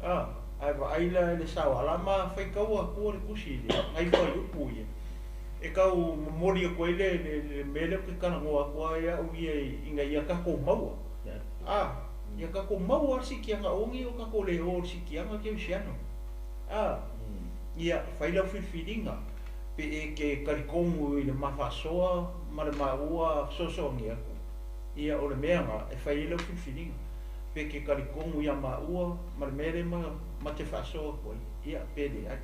A, ae vaai la i le sao ala ma faitaua atua le tusi lea, ngai fuaiupu ia. E tau momoli atu ai le mea lea ou te talanoa atu ai au ia ina ia tatou maua. A, ia tatou maua le siitiaga aua ne i o tatou le o i le siitiaga kerisiano. A, ia fai lau filifiliga pe e te talitonu i le ma faasoa ma le maua fesoasoani atu, ia o le mea na e fai ai lau filifiliga. Pe te talitonu ia maua ma le mea lea ma te faasoa atu ai, ia pe leai.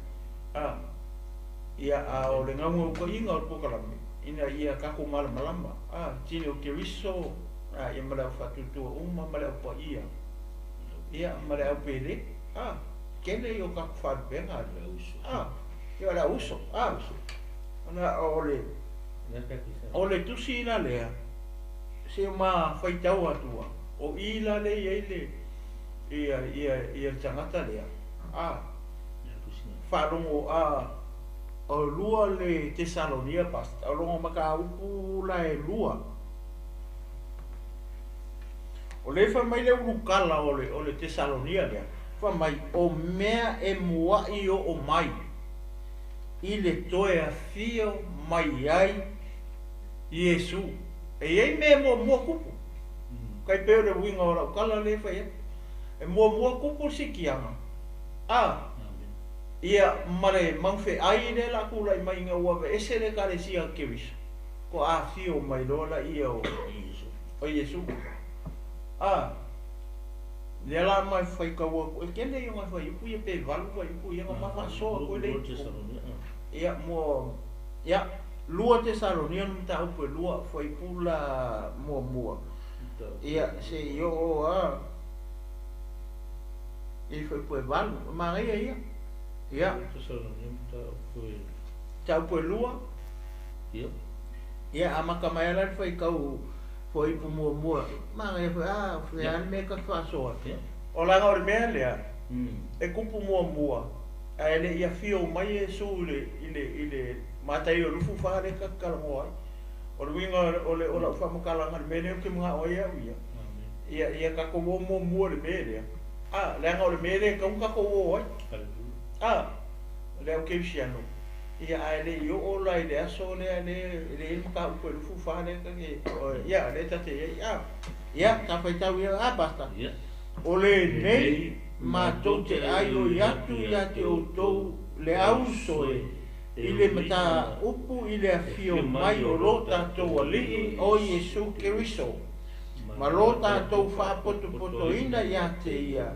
A, ia a o le naunautaiga o le polokalame, ina ia tatou malamalama, a, tini o Keriso, a, ia ma le au faatuatua uma ma le au paia, ia ma le au pele, a, Tele ia o tatou faalupega a ia o le auuso a ona o le o le tusi la lea se ma faitau atua o i la le i ai le ia ia ia le tagata lea a faalogo a o lua le Tesalonia pasta o logo mataupu la e lua o le fai mai le ulukala o le Tesalonia lea fai mai o mea e mua'i oo mai i le toe afio mai ai Iesu e iai mea e muamua tupu kai pei o le uiga o lau tala lea e fai atu e muamua tupu le sikiaga a ia ma le magafeai lea la a tulai mai ina ua aveese le Ekalesia a Keriso ko afio mai loa laia o Iesu a lea la ma faitau atu e tele ia ona fuaiupu ia pe 8 fuaiupu ia ona ma faasoa atu ai lea i totonu ia mo ia lua Tesalonia le mataupu e lua fuaiupu la muamua ia se i oo a i fuaiupu e 8 e manaia ia ia mataupu e lua ia amata mai ala le faitau fuaiupu muamua manaia foi a le a le mea ta te faasoa o laga o le mea lea e tupu muamua ae le i afio mai Iesu i le matai o 24 lea ta te talanoa ai o le uiga o lau faamatalaga i le mea lea ou te manao ai au ia ia ia tatou o muamua i le mea lea a leaga o le mea lea e tatau ona tatou o ai a le au kerisiano ia ae le i oo la i le aso lea le e le i le mataupu e 24 lea ta te ia lea ta te i ai a ia ta faitau ia a basta o lenei matou te aioi atu ia te outou le auso e i le mataupu i le afio mai o lo tatou Alii o Iesu Keriso ma lo tatou faapotopotoina ia te ia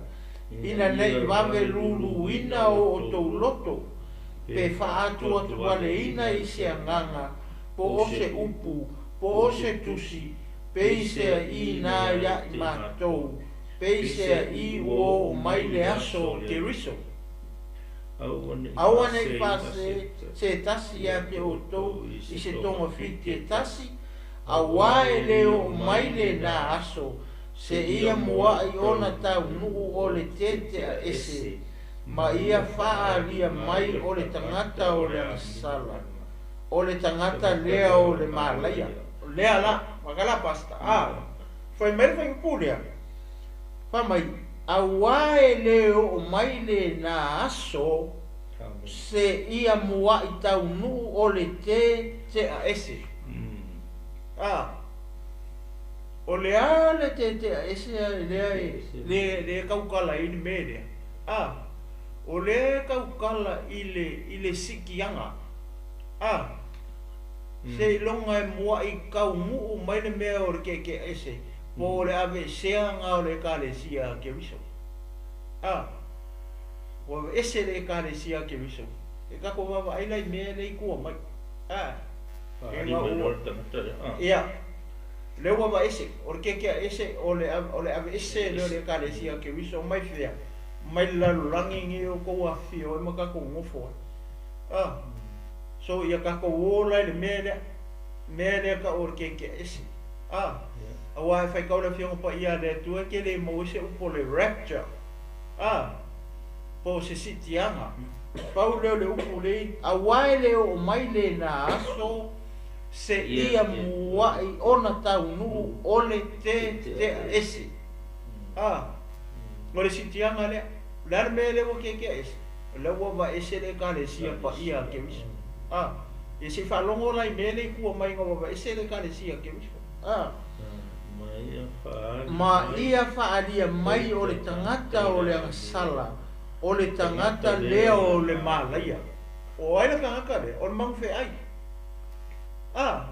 ina nei vave luluina o outou loto pe faatuatualeina i se agaga po o se upu po o se tusi peisea i na ia i matou peisea i ua oo mai le aso o Keriso aua nei faase se tasi ia te outou i se togafiti e tasi auā e lē oo mai lenā aso seia mua'i ona taunuu o le tete'aese ma ia faaalia mai o le tagata o le agasala o le tagata lea o le malaia lea la makala pasta a fai mai le faaiupu lea fai mai auā e lē oo mai lenā aso seia mua'i taunuu o le tete'aese a o le a le tete'aese lea e le le taukala ai le mea lea a o lea taukala i le sikiaga a seiloga e mua'i taunuu mai le mea o le ke'eke'ese po o le aveeseaga o le Ekalesia a Keriso a ua aveese le Ekalesia a Keriso e tatou vaavaai la i mea lea i tua mai a e ua ia lea ua aveese o le ke'eke'ese o le aveese lea o le Ekalesia a Keriso mai fea mai le lalolagi nei o tou afifio ai ma tatou nofo ai a so ia tatou o la i le mea lea ta'u o le ke'eke'ese a auā e faitau le Afioga Paia a le Atua e te lē maua ai se upu o le rapture a po o se siitiaga pau lea o le upu lei auā e lē oo mai lenā aso seia mua'i ona taunuu o le tete'aese a o le siitiaga lea o le a le mea lea ua ke'eke'ese o lea ua aveese le Ekalesia Paia a Keriso a ia se'i faalogo la i mea lea i tua mai ina ua aveese le Ekalesia a Keriso a ma ia faalia mai o le tagata o le agasala o le tagata lea o le malaia o ai le tagata lea o le magafeai a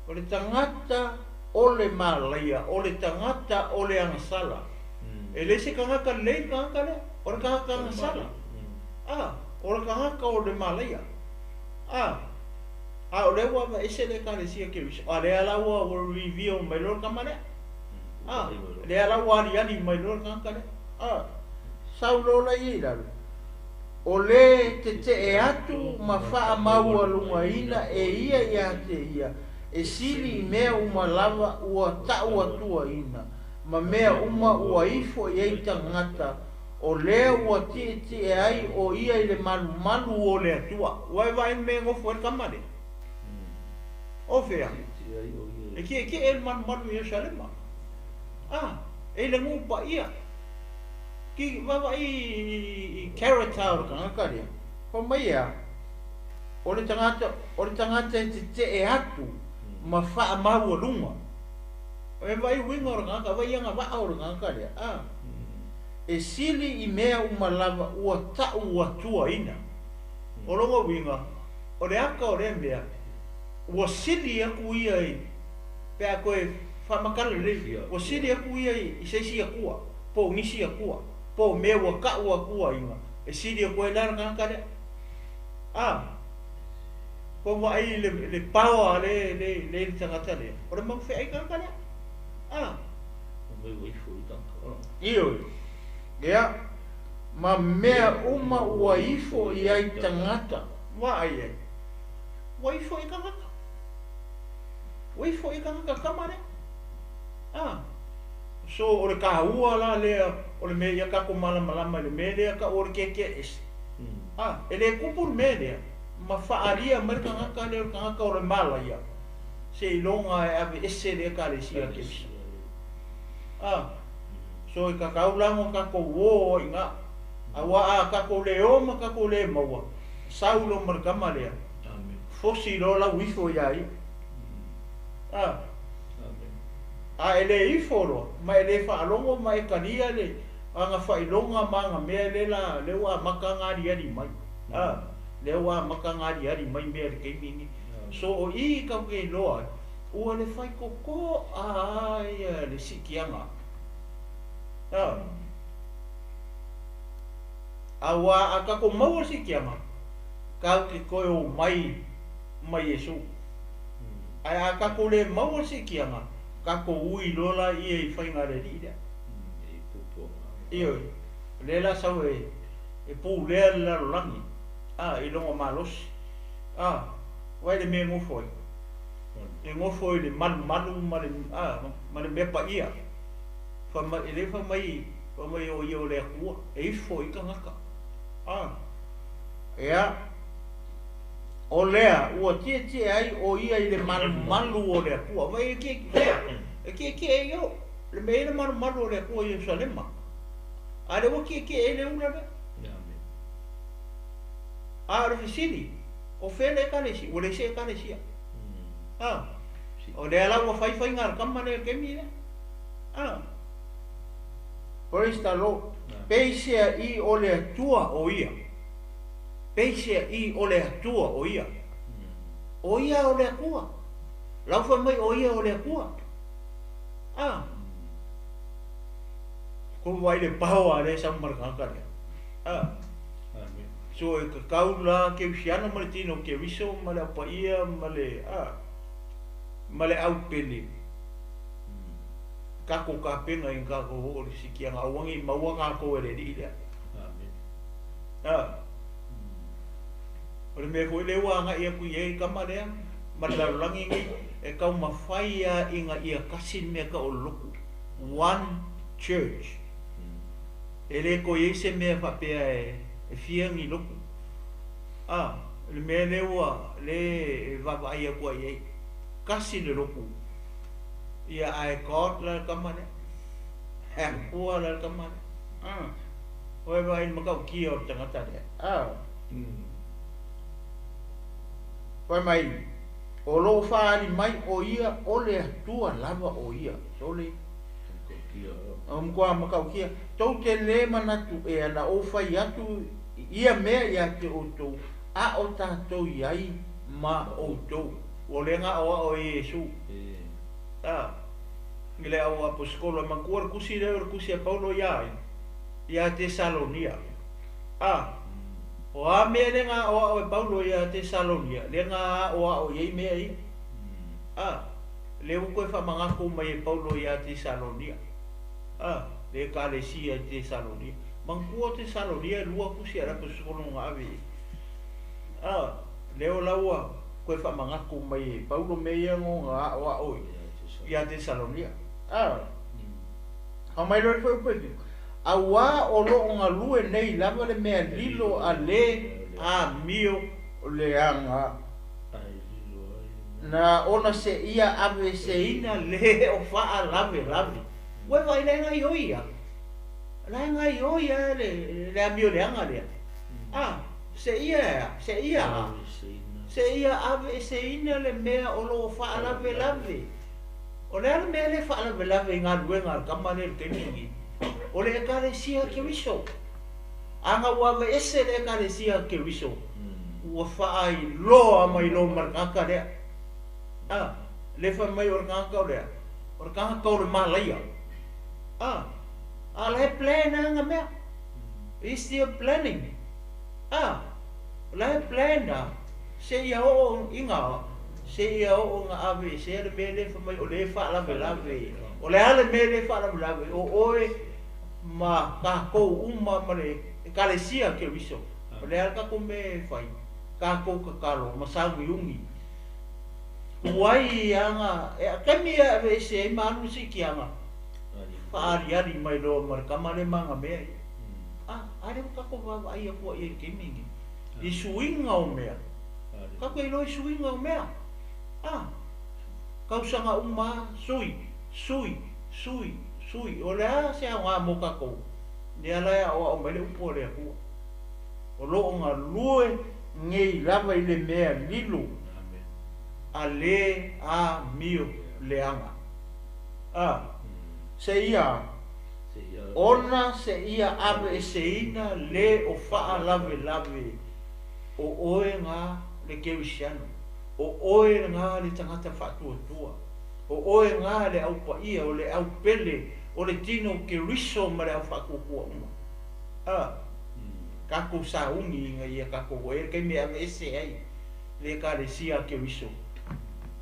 o le tagata o le malaia o le tagata o le agasala e le se tagata lelei le tagata lea o le tagata agasala a o le tagata o le malaia a a o lea ua aveese le Ekalesia Keriso a lea la ua reveal mai loa le tama lea a lea la ua aliali mai loa le tagata lea a Sau loa la ia i lalo. O lē tete'e atu ma faamaualugaina e ia iā te ia e sili i mea uma lava ua ta'uatuaina ma mea uma ua ifo i ai tagata o lea ua ti'eti'e ai o ia i le malumalu o le Atua. Ua e vaai i le mea e gofo ai le tama lea? O fea? E ti'eti'e i le malumalu i Ierusalema. A, e i le nuu paia. Ki, vaavaai i character o le tagata lea. Fai mai e a? O le tagata, o le tagata e tete'e atu ma faamaualuga. E vaai uiga o le tagata, vaai agavaa o le tagata lea. A, e sili i mea uma lava ua ta'uatuaina. O lona uiga, o le aka o lea mea, ua sili atu ia i, pe a toe faamatala lelei, ua sili atu ia i se isi atua, po o nisi atua, po o mea ua ta'uatuaina, e sili atu ai la le tagata lea. A, ua vaai i le power le le le le tagata lea, o le maufe'ai tagata lea. A, ioe, ia, ma mea uma ua ifo i ai tagata, vaai ai, ua ifo i tagata. Ua ifo i tagata tama lea. A, so o le tāua la lea o le mea ia tatou malamalama i le mea lea ta'u o le keke'e ese. A, e lē tupu le mea lea ma fa'alia mai le tagata lea o le tagata o le malaia seiloga e aveese le Ekalesia Keriso. A, so e tatau la ona tatou ō ai iinā. Auā a tatou lē ō ma tatou lē maua, sau loa ma le tama lea, fosi loa lau ifo iā ia. A, a e lē ifo loa ma e lē faalogo ma e talia le aga faailoga ma aga mea lea la lea ua amata ona aliali mai. A, lea ua amata ona aliali mai mea i le taimi lenei. So o i tatou te iloa ai, ua le faitoto'a a ia le si'itiaga. A, auā a tatou maua le si'itiaga, tatou te toe omai ma Iesu. Ae a tatou lē maua le si'itiaga, tatou ui loa laia i faiga a le Alii lea. Ioe, o lea la sau e pulea le lalolagi, a, i lona malosi. A, vaai le mea e nofo ai. E nofo i le malumalu ma le, a, ma le mea paia. Fai mai, e le fai mai, fai mai o ia o le Atua, e ifo i tagata. A, ia, o lea ua ti'eti'e ai o ia i le malumalu o le Atua. Vaai e ti'eti'e, e ti'eti'e i o, le mea i le malumalu o le Atua i Ierusalema. A lea ua ti'eti'e ai le ula lea. A o le fesili, o fea le Ekalesia? Ua leai se Ekalesia. A, o lea la ua fai faiga a le tama lea i le taimi lea. A, praise the Lord. Peisea'i o le Atua o ia. Peisea'i o le Atua o ia. O ia o le Atua. Lau fai mai o ia o le Atua. A, ko vaai le power lea e sau ma le tagata lea. A, so e tatau la Kerisiano ma le tino Keriso ma le Au Paia ma le, a, ma le aupele, tatou tapena ina tatou oo i le sikiaga aua ne i maua tatou e le Alii lea. A, o le mea foi lea ua agai atu i ai le tama lea ma le lalolagi lenei, e taumafai lava ina ia tasi le mea tau o le lotu. One church. E le toe i ai se mea faapea e fia ni lotu. A, o le mea lea ua, lea e vaavaai atu ai i ai, tasi le lotu. Ia ae God la le tama lea. E Atua la le tama lea. A, ua e vaai i le matautia o le tagata lea. A, fai mai, o lo o faaali mai o ia o le Atua lava o ia. Sole. O matua matautia. Tou te lē manatu ea na ou fai atu ia mea iā te outou, a o tatou i ai ma outou. Ua le ga'oa'o e Iesu. A, i le au aposetolo e manatua le tusi lea o le tusi a Paulo iā ai? Iā Tesalonia. A, o a mea le ga'oa'o e Paulo iā Tesalonia, le ga'oa'o i ai mea ia. A, lea ua toe faamanatu mai e Paulo iā Tesalonia. A, le Ekalesia i Tesalonia. Manatua o Tesalonia e lua tusi a le Aposetolo na ave i ai. A, lea o la ua toe faamanatu mai e Paulo mea ia na ona aoao ia Tesalonia. A, aumai loa le fuaiupu e fitu, Auā o lo o galue nei lava le mea lilo a le amio leaga na ona seia aveeseina le o faalavelave. Ua e vaai la e gaioi ia. La e gaioi a le amio leaga lea. A, seia e a? Seia a? Seia aveeseina le mea o lo o faalavelave. O le a le mea lea e faalavelave i galuega a le tama lea i le taimi lenei? O le Ekalesia Keriso. Ana ua aveese le Ekalesia Keriso, ua faailoa mai loa ma le tagata lea. A, lea fai mai o le tagata o le a? O le tagata o le malaia. A, a la e plan lava ana mea. He still planning. A, o la e plan lava seia oo ina seia oo ina aveesea le mea lea fai mai o lea e faalavelave. O le a le mea lea e faalavelave? O oe ma tatou uma ma le Ekalesia Keriso. O le a le tatou mea e fai? Tatou tatalo ma sauniuni. Tuai aga, e taimi e aveese ai ma alu le siitiaga, faaaliali mai loa ma le tama lea ma ana mea ia. A, a lea ua tatou vaavaai atu ai i le taimi lenei, i suiga o mea. Tatou iloa i suiga o mea. A, tausaga uma lava, sui, sui, sui, sui. O le a se aoga mo tatou? Lea la e aoao mai le upu a le Atua. O lo o galue nei lava i le mea lilo a le amio leaga. A, seia ona seia aveeseina le o faalavelave o oe ga le Kerisiano, o oe ga le tagata faatuatua, o oe ga le au paia, o le au pele, o le tino Keriso ma le au faatuatua uma. A, tatou sauni ina ia tatou e le taimi e aveese ai le Ekalesia a Keriso,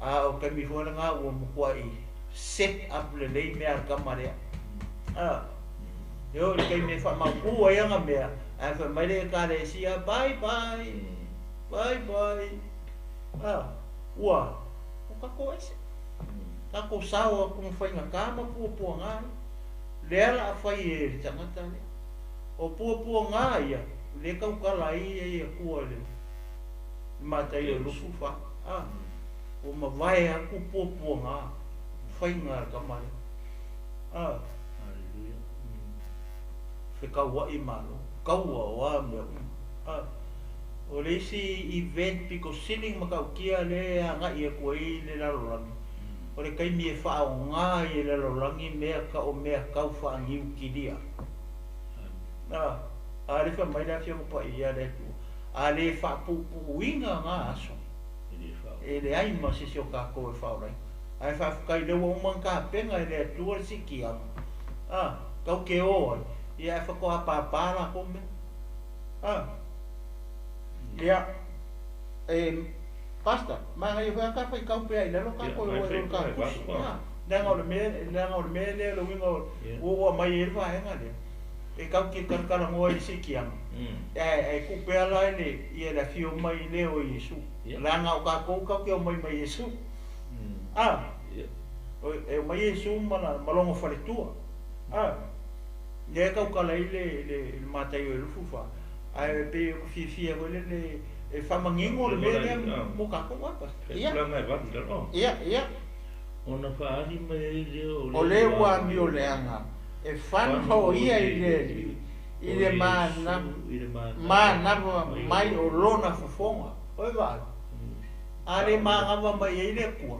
a o taimi foi lena ua matuai set up lelei mea a le tama lea. A, e oo i le taimi e faamautu ai ana mea, ae fai mai le Ekalesia, bye bye, bye bye. A, ua, ua tatou ese. Tatou sao atu ma faigata ma puapuaga ai. Lea la a fai e le tagata lea. O puapuaga ia, lea tautala ai ia Atua i le matai o Lusufa, a, ua mavae atu puapuaga faiga a le tama lea. A, fekaua'i malo, kaua o a mea uma. A, o le isi event pito sili ona matautia lea e agai atu ai le lalolagi, o le taimi e faaoga ai e le lalolagi mea o mea tau faaniukilia. A, a le fai mai le Afioga Paia a le Atua, a le faapuupuuina na aso, e leai ma se isi o tatou e faaolaina. Ae faafetai lea ua uma ona tapena e le Atua le siitiaga, a, tau te o ai, ia ae faatoa pāpā latou mea. A, ia, e, Pastor, manaia foi a ta faitau pea i lalo tatou e o ai o le ta tusi. A, leaga o le mea, leaga o le mea lea le uiga o, ua oo mai ai le vaega lea. E tau te talatalanoa i le siitiaga, ae tuu pea la i le, ia le afio mai lea o Iesu. Leaga o tatou tatou te omai mai Iesu. A, e omai Iesu ma, la, ma lona faletua. A, lea e tautala ai le, le, le Mataio e 24. Ae pei o fiafia foi lele e faamanino le mea lea mo tatou a, Pastor. Ia. Ia, ia.
Ona faaali mai ai lea
o O lea ua amio leaga e fano ia i le Alii i le manava mai o lona fofoga. Oi vaai, a le manava mai ai le Atua,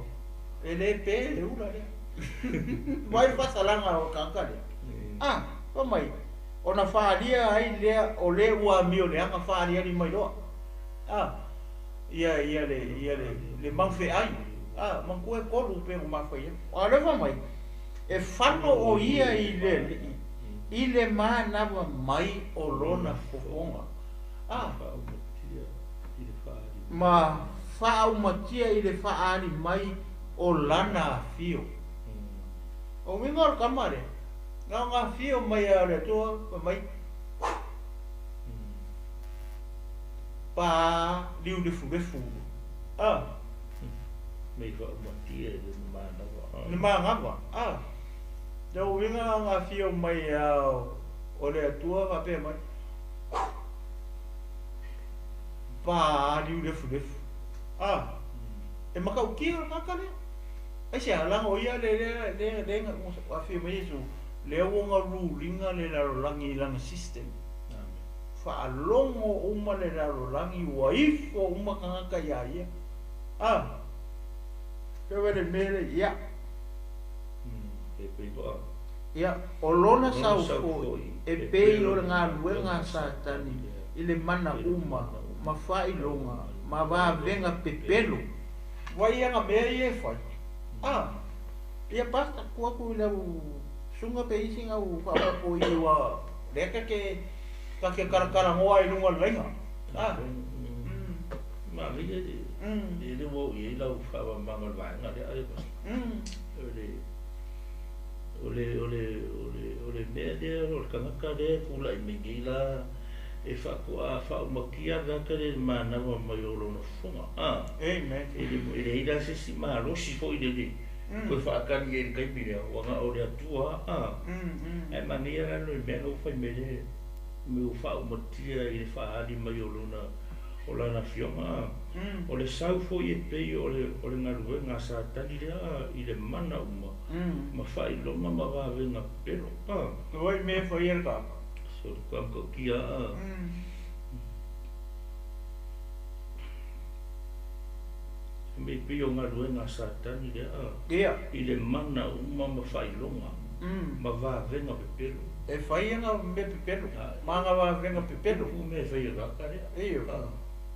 e le pe le ula lea. Vaai le faasalaga o le tagata lea. A, fai mai, ona faalia ai lea o lea ua amio leaga faaliali mai loa. A, ia ia le ia le le mau feai a manatua e tolu pei ona ma fai atu. A o lea fai mai, e fano o ia i le Alii i le manava mai o lona fofoga, a ma faaumatia i le faaali mai o lana afio. O uiga o le tama lea, na ona afio mai lava o le Atua, fai mai, Pa liu lefulefu. Ah.
Mei fa'aumatia i le manava.
Le magava. Ah. Le uiga ga afio mai a o le Atua faapea mai. Pa liu lefulefu. Ah. E makautia le tagata lea. Ai se alaga o ia le le le le afio mai Iesu. Lea ua galuliga le lalolagi i lana system. Faalogo uma le lalolagi ua ifo uma tagata iā ia. Ah. Pe le mea le ia. Ia, o lona sau foi e pei o le galuega a Satani i le mana uma ma faailoga ma vavega pepelo. Vai aga mea ia e fai. Ah. Ia basta ku aku i lau susuga pe isi gau faaopoopo i ua lea ka ke ka ke kalakalanoa i luga o le laiga. Ah.
Manaia le le ua oo i ai lau faamamaga o le vaega lea e o le o le o le o le o le mea lea o le tagata lea e tula'i mai nei la e faato'a faaumatia le tagata lea i le manava mai o lona fofoga a.
Amen.
E leai la se isi malosi fo'i lele toe fa'atali ai i le taimi lea ua na o le Atua a. Ae manaia la le mea na ua fai mai le me ua faaumatia i le fa'aali mai o lona o lana afioga a. O le sau foi e pei o le o le galuega a Satani lea i le mana uma ma faailoga ma vavega pepelo a.
Oi mea fai e le tagata.
So le kuamakautia a. Me pei o galuega a Satani lea a.
Ia.
I le mana uma ma faailoga ma vavega pepelo.
E fai aga mea pepelo. Ma aga vavega pepelo.
Pu mea e fai e tagata lea.
Io.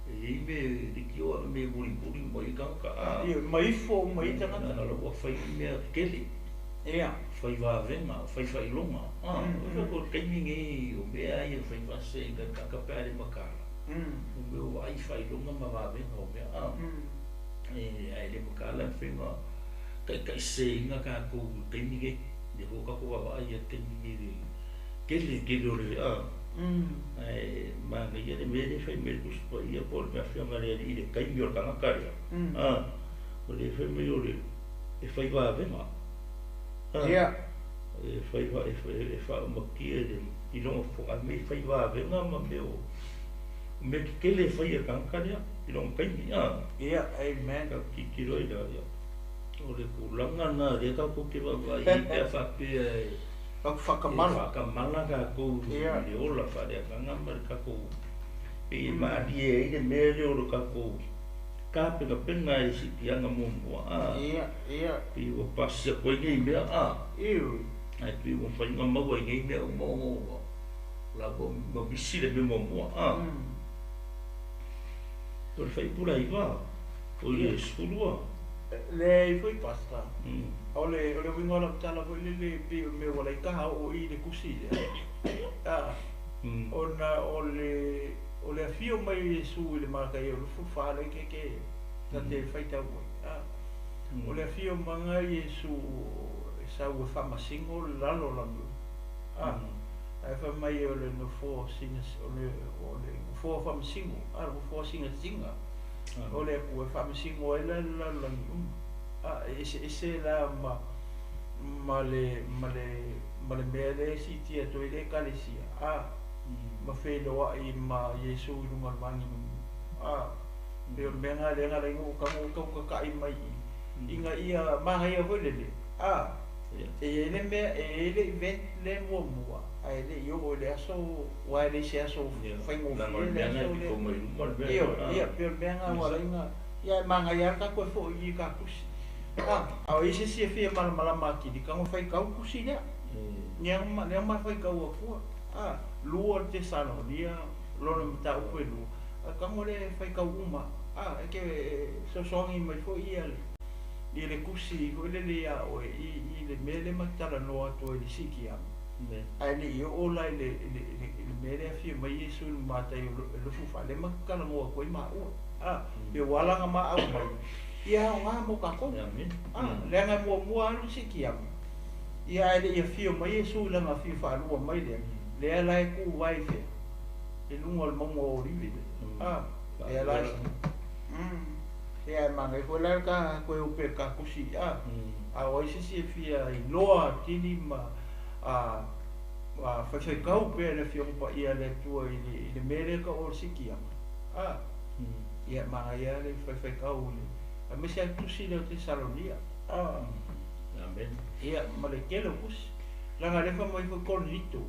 E iai mea liki o ana mea mulimuli uma i tagata a.
Io, ma ifo uma i tagata.
Na ua fai mea kele.
Ia.
Fai vavega, fai faailoga. O ko taimi nei o mea ia fai faasese i ka pe a le mataala. O mea o vaai faailoga ma vavega o mea a. E ae le mataala e mafai ona taʻitaʻiseseina tatou i le taimi nei. Lea foi ua tatou vaavaai i le taimi nei i le tele tele o le a. Ae manaia le mea lea e fai mai e le Tusi Paia po o le afioga a le Alii i le taimi o le tagata lea. A o lea e fai mai o le e fai vavega. A
Ia.
E fai e faaumatia i le i lona fofoga me fai vavega ma mea o mea tetele e fai e le tagata lea i lona taimi a.
Ia, amen.
Tatou tilotilo ai la ia. O le tulaga lena lea tatou te vaavaai ai pe a faapea e
Tatou faatamala.
E faatamala tatou i le ola faaleagaga ma le tatou pei e malie ai le mea lea o le tatou tapenapena i le siitiaga muamua a.
Ia, ia.
Pei ua pasi atu ai nei mea a.
Iu.
Ae pei ua mafai ona maua i nei mea uma ona ua la ua misi le mea muamua a. O le fuaiupu la 9, o i le 12.
Leai foi Pastor. O le o le uiga o lau tala foi lele pei o le mea ua laitaha oo i le tusi lea. A ona o le o le afio mai o Iesu i le Mataio 24 lea ke ke ta te faitau ai. A o le afio maga Iesu e sau e faamasino le lalolagi. A ae fai mai o le nofoa singa o le o le nofoa faamasino, a le nofoa sinasiga o le Atua e faamasino ai la le lalolagi uma. A e eseese la ma ma le ma le ma le mea lea e siitia atu ai le Ekalesia, a ma feiloai ma Iesu i luga o le maginumiu. A pei o le mea lena lea na ala ai ona ou tago tau tata'i mai i i ina ia manaia foi lele. A e i ai le mea e i ai le event lea muamua ae le i oo i le aso aua e leai se aso faigofie le aso lea. Ioe, ia pei o le mea lena ua ala ai ona ia e manaia lava le tatou e foi i i ka tusi. A, a o i ai se isi e fia malamalama atili, tago faitau le tusi lea. Lea lea ma faitau atua. A, lua le Tesalonia, lona mataupu e lua, a tago lea e faitau uma. A, e te fesoasoani mai foi ia le i le tusi foi lele iā oe i i le mea lea ma te talanoa atu ai i le siitiaga. Ae le i oo la i le i le i le mea lea e afio mai Iesu i le matai o le 24 lea ma te talanoa atu ai maua. A, pe ua ala ona maau mai, ia aoga mo tatou. A, leaga e muamua alu le siitiaga, ia ae le i afio mai Iesu i lana afio faalua mai lea, lea la e tu ai i fea? I luga o le mauga o Olive. A. Ia la ia manaia foi la ka koe upe ka kusi a a o ai se isi e fia iloa atili ma a faifai pea le Afioga Paia a le Atua i le mea lea taua o le sikiaga. A ia manaia le faifai le aemaise a le tusi lea o Tesalonia. A
Amen.
Ia ma le tele o tusi. Leaga lea fai mai foi Korinito.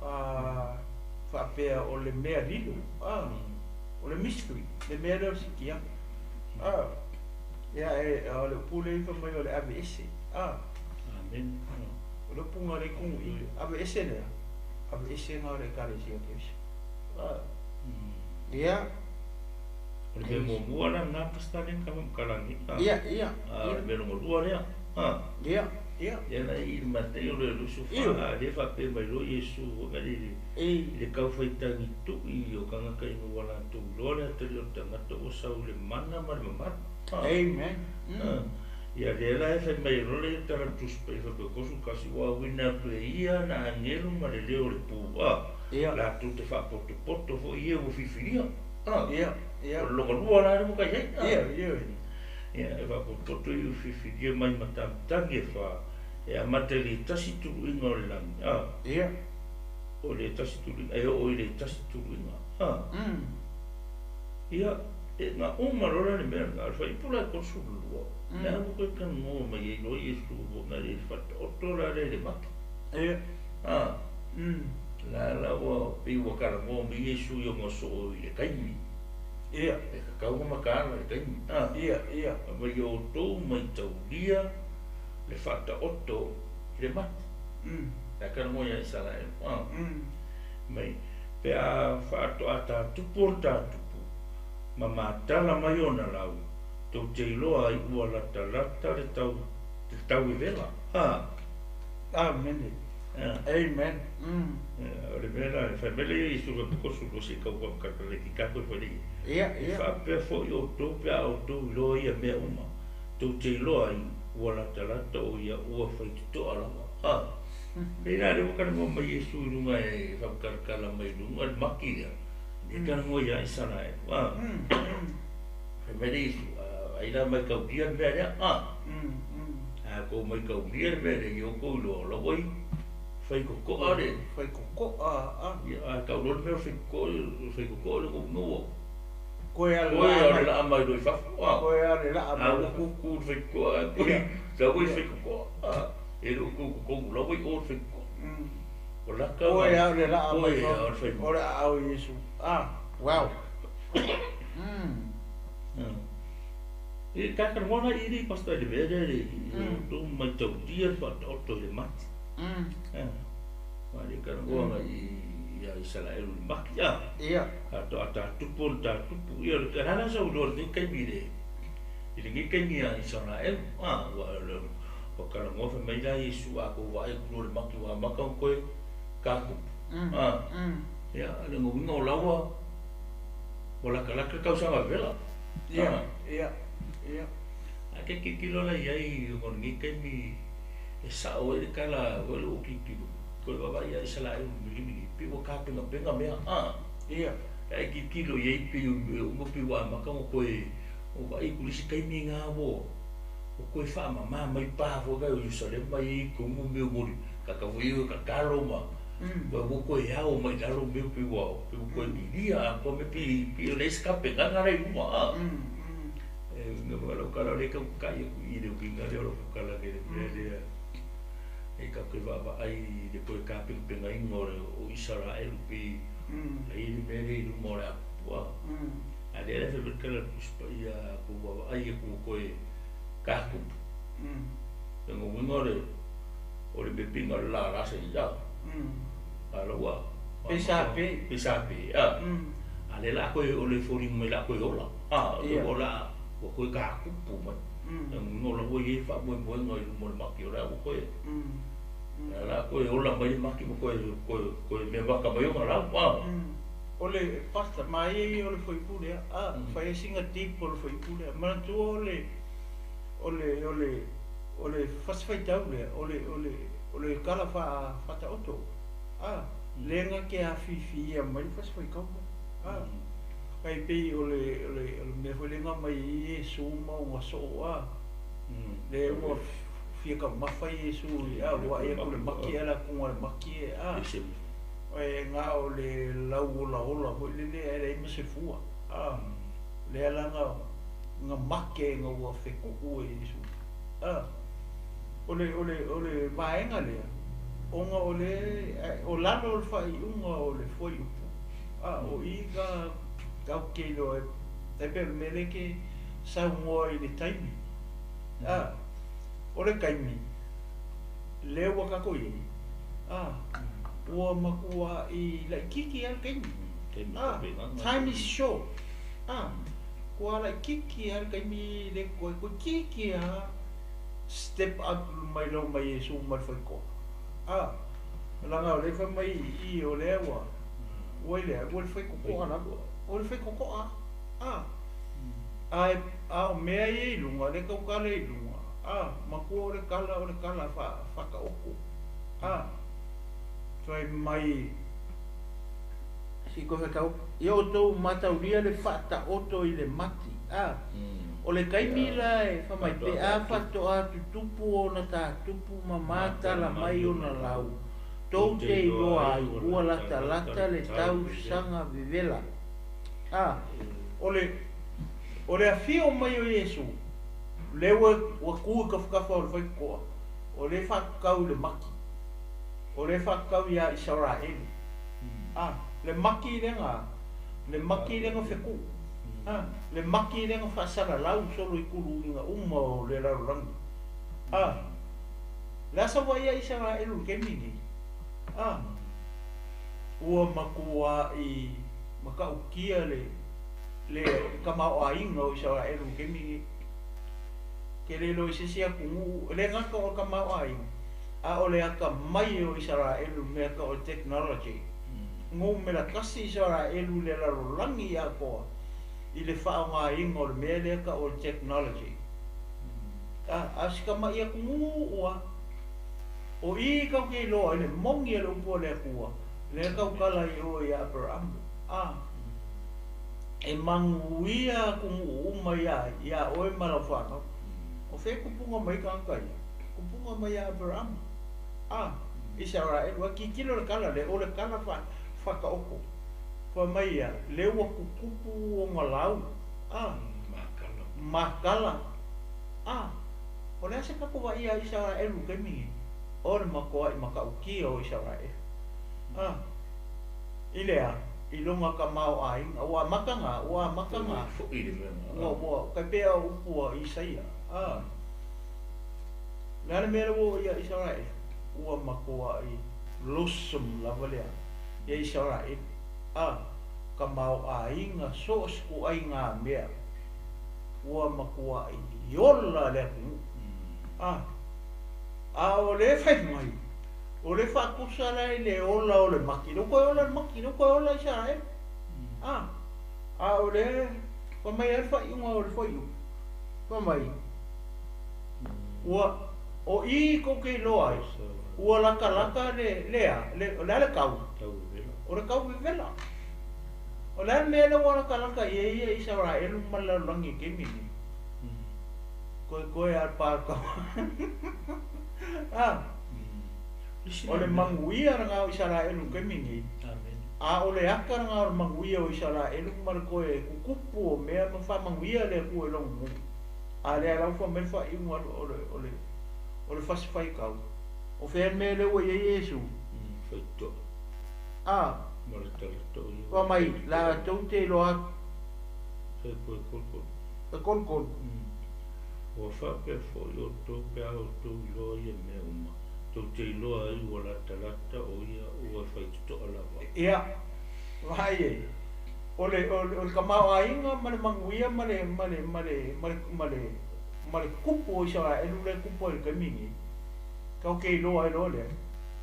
A faapea o le mea lilo. A o le mystery, le mea lea o le sikiaga. A ia e o le upu lea fai mai o le ave ese. A
Amen.
O le upuga le kugu i ave ese lea. Ave ese ngā o le ekalesia Keriso. A ia
O le mea muamua la lena pastor lea ka faamatalaga.
Ia ia.
A o le mea lona lua lea. A
Ia ia.
Ia na i le Mateo le lusu fa le faapea mai loa Iesu foi le
E
le kaufaitagitu'i o tagata ina ua latou iloa le atalii o le tagata ua sau i le mana ma le mamalu.
Amen.
Ia lea la e fai mai loa le tala tusi paia faapea 31 ua auina atu e ia na agelu ma le leo o le pu a latou te faapotopoto foi ia ua fifilia.
Ia ia.
O le lona lua la le ua kai ai.
Ia ia.
Ia e faapotopoto ia ua fifilia mai matamatagi e fa e amata i le tasi tuluiga o le lagi.
Ia.
O le tasi tuluiga e oo i le tasi tuluiga. Ia e na uma loa le mea lena o le fuaiupu la e 32. Le a ua koe talanoa mai ai loa Iesu ona le faataoto la le maki.
Ia.
La la ua pei ua talanoa mai Iesu i ona soo i le taimi.
Ia.
E tatau ona mataala le taimi.
Ia ia.
Mai outou maitaulia le faataoto i le mati. La talanoa ia Isaraelu. Mai pe a faatoa tatupu o le tatupu ma matala mai ona lau tou te iloa ai ua latalata le tau tau e vela.
Amen. Amen.
O le mea la e fai mai le Iesu le tolusulu se i tau faamatala ki tatou fai le
Ia ia.
Faapea foi outou pe a outou iloa ia mea uma tou te iloa ai ua latalata o ia ua faitotoa lava. Pei la lea ua talanoa mai Iesu i luga e faamatalatala mai luga le maki lea. E talanoa ia Isaraelu. Fai mai le Iesu, ai la maitaulia le mea lea. A kou maitaulia le mea lea, ia outou iloa la ua i faitotoa le.
Faitotoa a.
Ia a tau loa le mea o le faitotoa le kou
Koe a le
Koe a le laa mai loa i fafo.
Koe a le laa mai.
A ua kuku le faitotoa. Koe la ua i faitotoa. E le o totonu la ua i o le faitotoa. O laka
Koe a le laa mai.
Koe a le faitotoa.
O le aao i Iesu. Wow.
E kakalangona i le pastor le mea lea le outou maitaulia le faataoto i le mati. Ma le talanoaga ia Isaraelu i le maki.
Ia.
A tatupu o le tatupu. Ia le lala sa uloa lenei taimi i lenei taimi ia Isaraelu. Ua talanoa fai mai la Iesu a kou vaai atu loa le maki ua amata ona toe tatupu. Ia le uiga o laua ua latalata le tausaga vevela.
Ia ia ia.
A ke tilotilo la iai ona o lenei taimi e sao ai le tala foi le ou tilotilo toe vaavaai ia Isaraelu i milimili pei ua tapenapenapenga mea.
Ia.
Ae tilotilo iai pei uma pei ua amata ona toe o vaai atu le isi taimi na ua o toe faamama mai pa foi kai o Ierusalema i tonu mea moli tatau foi ia tatalo ma ua toe ao mai lalo mea pei ua toe kilia atoa mea pei o le isi tapenaga la i luma. E uiga lau tala o lea e tau tatai atu i le uiga lea o lau tautalaga i le mea lea e tatou te vaavaai i le toe tapenapenaina o Isaraelu pei ai le mea lea i luma o le apua. A lea la fai mai le tala a le Tusi Paia a tou vaavaai atu ua toe tatupu. Le uiga o le mea pei na o le lala sa ia. A la ua
Pei sa pe.
Pei sa pe. A lea la koe o le foliga mai la koe ola. O la ua koe tatupu mai. Le uiga o la ua i ai faamoemoega i luma o le maki o la ua koe. La koe ola mai le maki ma koe mea maka mai ona lau.
O le pasta mai ia o le fuaiupu lea. Fai ai sina tip o le fuaiupu lea. Manatua o le o le o le o le fasifaitau lea o le o le o le tala faataoto. Le na te afifi ia mai le fasifaitau. A kai pei o le o le o le mea foi lea na aumai ai Iesu ma ona soo a. Le ua fia taumafa Iesu i a ua vaai atu le maki ae alu atu i luga o le maki e a. E na o le lau olaola foi lele ae leai ma se fua. A lea la na na make ina ua fetuu e Iesu. A o le o le o le vaega lea ona o le o lalo o le faaiuga o le fuaiupu a o i ka tatou te iloa ai tai pei o le mea lea e te saunoa i le taimi a o le taimi lea ua tatou i ai a ua matuai laitiiti lava le taimi a time is short a ua laitiiti lava le taimi lea e toeitiiti lava step up mai loa ma Iesu ma le faitoa. A, leaga o lea fai mai i i o lea ua, ua i lea, ua le faitotoa lava. O le faitotoa. A, a, a o mea ia i luga, lea tau tala i luga. A, matua o le tala, o le tala fa, faataoto. A, fai mai, se i toe faitau, ia outou mataulia le faataoto i le mati. A, o le taimi la e fai mai pe a faatoa tutupu ona tatupu ma matala mai ona lau, tou te iloa ai ua latalata le tausaga vevela. A, o le, o le afio mai o Iesu, lea ua, ua tu i tafatafa o le faitotoa, o lea e faatatau i le mati, o lea e faatatau ia Isaraelu. A, le mati lea na, le mati lea na fetuu. A, le mati lea na faasalalau solo i tuluiga uma o le lalolagi. A, le a sa vaai ia Isaraelu i le taimi lenei? A, ua matuai matautia le le tamaoaiga o Isaraelu i le taimi lenei. Ke le iloa i se isi atunuu, e le gata o le tamaoaiga, a o le atamai o Isaraelu i mea tau o le technology. Numera tasi Isaraelu i le lalolagi atoa i le faaaogaina o le mea lea tau o le technology. A, a o si tamai atunuu lava. O i tatou te iloa ai le moni o le upu a le Atua, lea tautala i o ia Aperamo. A, e manuia atunuu uma ia ia oe ma lau fanau. O fea e tupuga mai ai tagata ia? Tupuga mai ia Aperamo. A, Isaraelu, a tilotilo le tala lea, o le tala fa, faataoto. Fai mai ia, lea ua tutupu ona lau. A, matala. A, o le a se tatou vaai ia Isaraelu i le taimi lenei? O le matuai matautia o Isaraelu. A, i le a? I lona tamaoaiga. Ua amata na, ua amata na. Ua, ua, tai pei o upu a Isaia. A, le a le mea lea ua oo ia Isaraelu? Ua matuai losom lava lea ia Isaraelu. A, tamaoaiga so o se ituaiga mea. Ua matuai ola le atunuu. A, a o lea fai mai, o lea faatusa la i le ola o le mati. Lea ua toe ola le mati, lea ua toe ola Isaraelu. A, a o lea fai mai lava le faaiuga o le fuaiupu. Fai mai, ua, o i tou te iloa ai, ua latalata le, le a, le, o le a le tau? O le tau vevela. O le a le mea lea ua latalata i ai ia Isaraelu ma le lalolagi i le taimi lenei? Koekoe lava le pa o le tau. A, o le manuia lena o Isaraelu i le taimi lenei, a o le ata lena o le manuia o Isaraelu ma le toe tutupu o mea ma faamanuia le Atua i lona nuu. A lea la ua fai mai le faaiuga o le, o le, o le fasi faitau. O fea le mea lea ua i ai Iesu? A, fai mai, latou te iloa atu. E kolukolu.
Ua faapea foi outou pe a outou iloa ia mea uma, tou te iloa ai ua latalata o ia ua faitotoa lava.
Ia, vaai e, o le, o le, o le tamaoaiga ma le manuia ma le, ma le, ma le, ma le, ma le, ma le tupu o Isaraelu lea e tupu ai i le taimi lenei, tatou te iloa ai loa lea,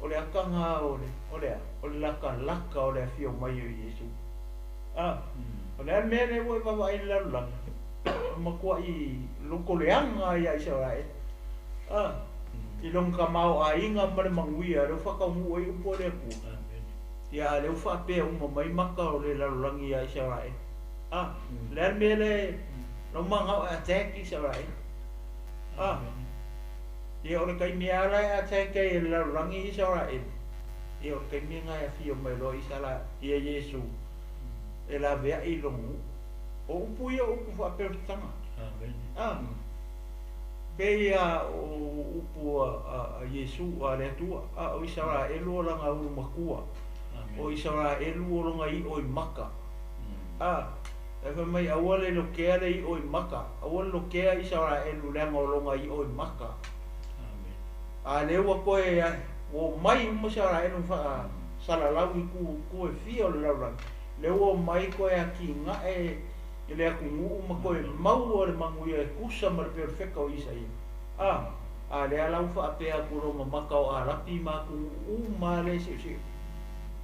o le ataga o le, o le a? O le latalata o le afio mai o Iesu. A, o le a le mea lea ua e vaavaai i le lalolagi? O matuai lotoleaga ia Isaraelu. A, i lona tamaoaiga ma le manuia lea ua faataunuu ai upu a le Atua. Ia a lea ua faapea uma mai maka o le lalolagi ia Isaraelu. A, le a le mea lea lau manao e attack Isaraelu? A, ia o le taimi lava la e attack ai e le lalolagi Isaraelu, ia o le taimi lena e afio mai loa Isara, ia Iesu e laveai i lona nuu. O upu ia o upu faaperofetaga. A, pei lava o upu a Iesu, a le Atua, a o Isaraelu o lana ulu matua, o Isaraelu o lona i'o i maka. A, e fai mai aua le lokea le i'o i maka, aua le lokea Isaraelu leaga o lona i'o i maka. A lea ua toe ua omai uma Isaraelu faasalalau i tu tu e fia o le lalolagi, lea ua omai toe atinae i le atunuu ma toe maua le manuia e tusa ma le perofeta o Isaia. A, a lea la ua faapea atu lona maka o Arapi ma atunuu uma lea e seuseu.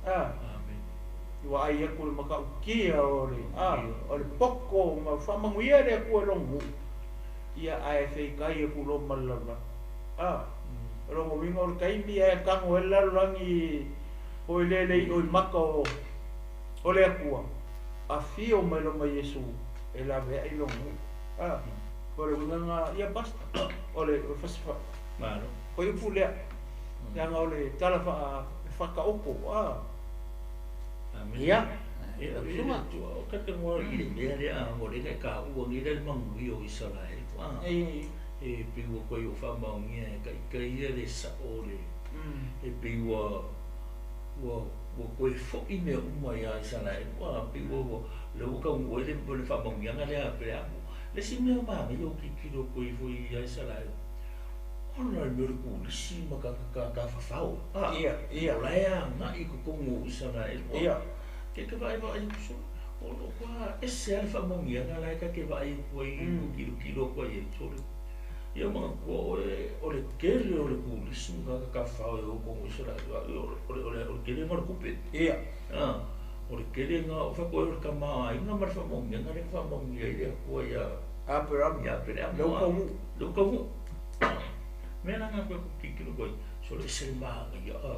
A, ua ai atu le matautia o le, a, o le poto ma faamanuia le Atua i lona nuu, ia ae feitai atu loa ma le lalolagi. A, o lona uiga o le taimi ae tago ai le lalolagi foi lea le i'o i maka o, o le Atua, afio mai loa ma Iesu e laveai lona nuu. A, o le uiga lena, ia basta, o le fasifa,
Malo.
Fuaiupu lea, leaga o le tala faa, faataoto, a.
Amen.
Ia,
E
lau susuga.
O ka te ngoa i le mea lea a ngo le ka ka ua ngi le manuia o Isaraelu. A, e pei ua koe o faamaonia e kai ia le sa'o le e pei ua ua ua koe fo'i mea uma iā Isaraelu. A, pei ua ua le ua taunuu ai le le faamaoniaga lea a Peleamu. Le isi mea manaia o tilotilo koe ifo iā Isaraelu, ona le mea o le kulisi ma ka ka fafao. A,
Ia, ia.
o la e aga'i i totonu o Isaraelu. Ke ke vaai vaai atu so o lo ua ese lava le faamaoniaga la e ka ke vaai atu ai mm. Kilokilo atu ai e sole ia manatua oe o le tele o le kulisi ma ka fafao e o totonu o Isaraelu o le o le o le tele o le tupe.
Ia.
A, o le tele o fa koe o le tamaoaiga ma le faamaoniaga lea na faamaonia ai le Atua ia
Aperama.
Ia Peleamu.
Lea ua taunuu.
Lea ua taunuu mea la na koe tilotilo koe so le ese le manaia a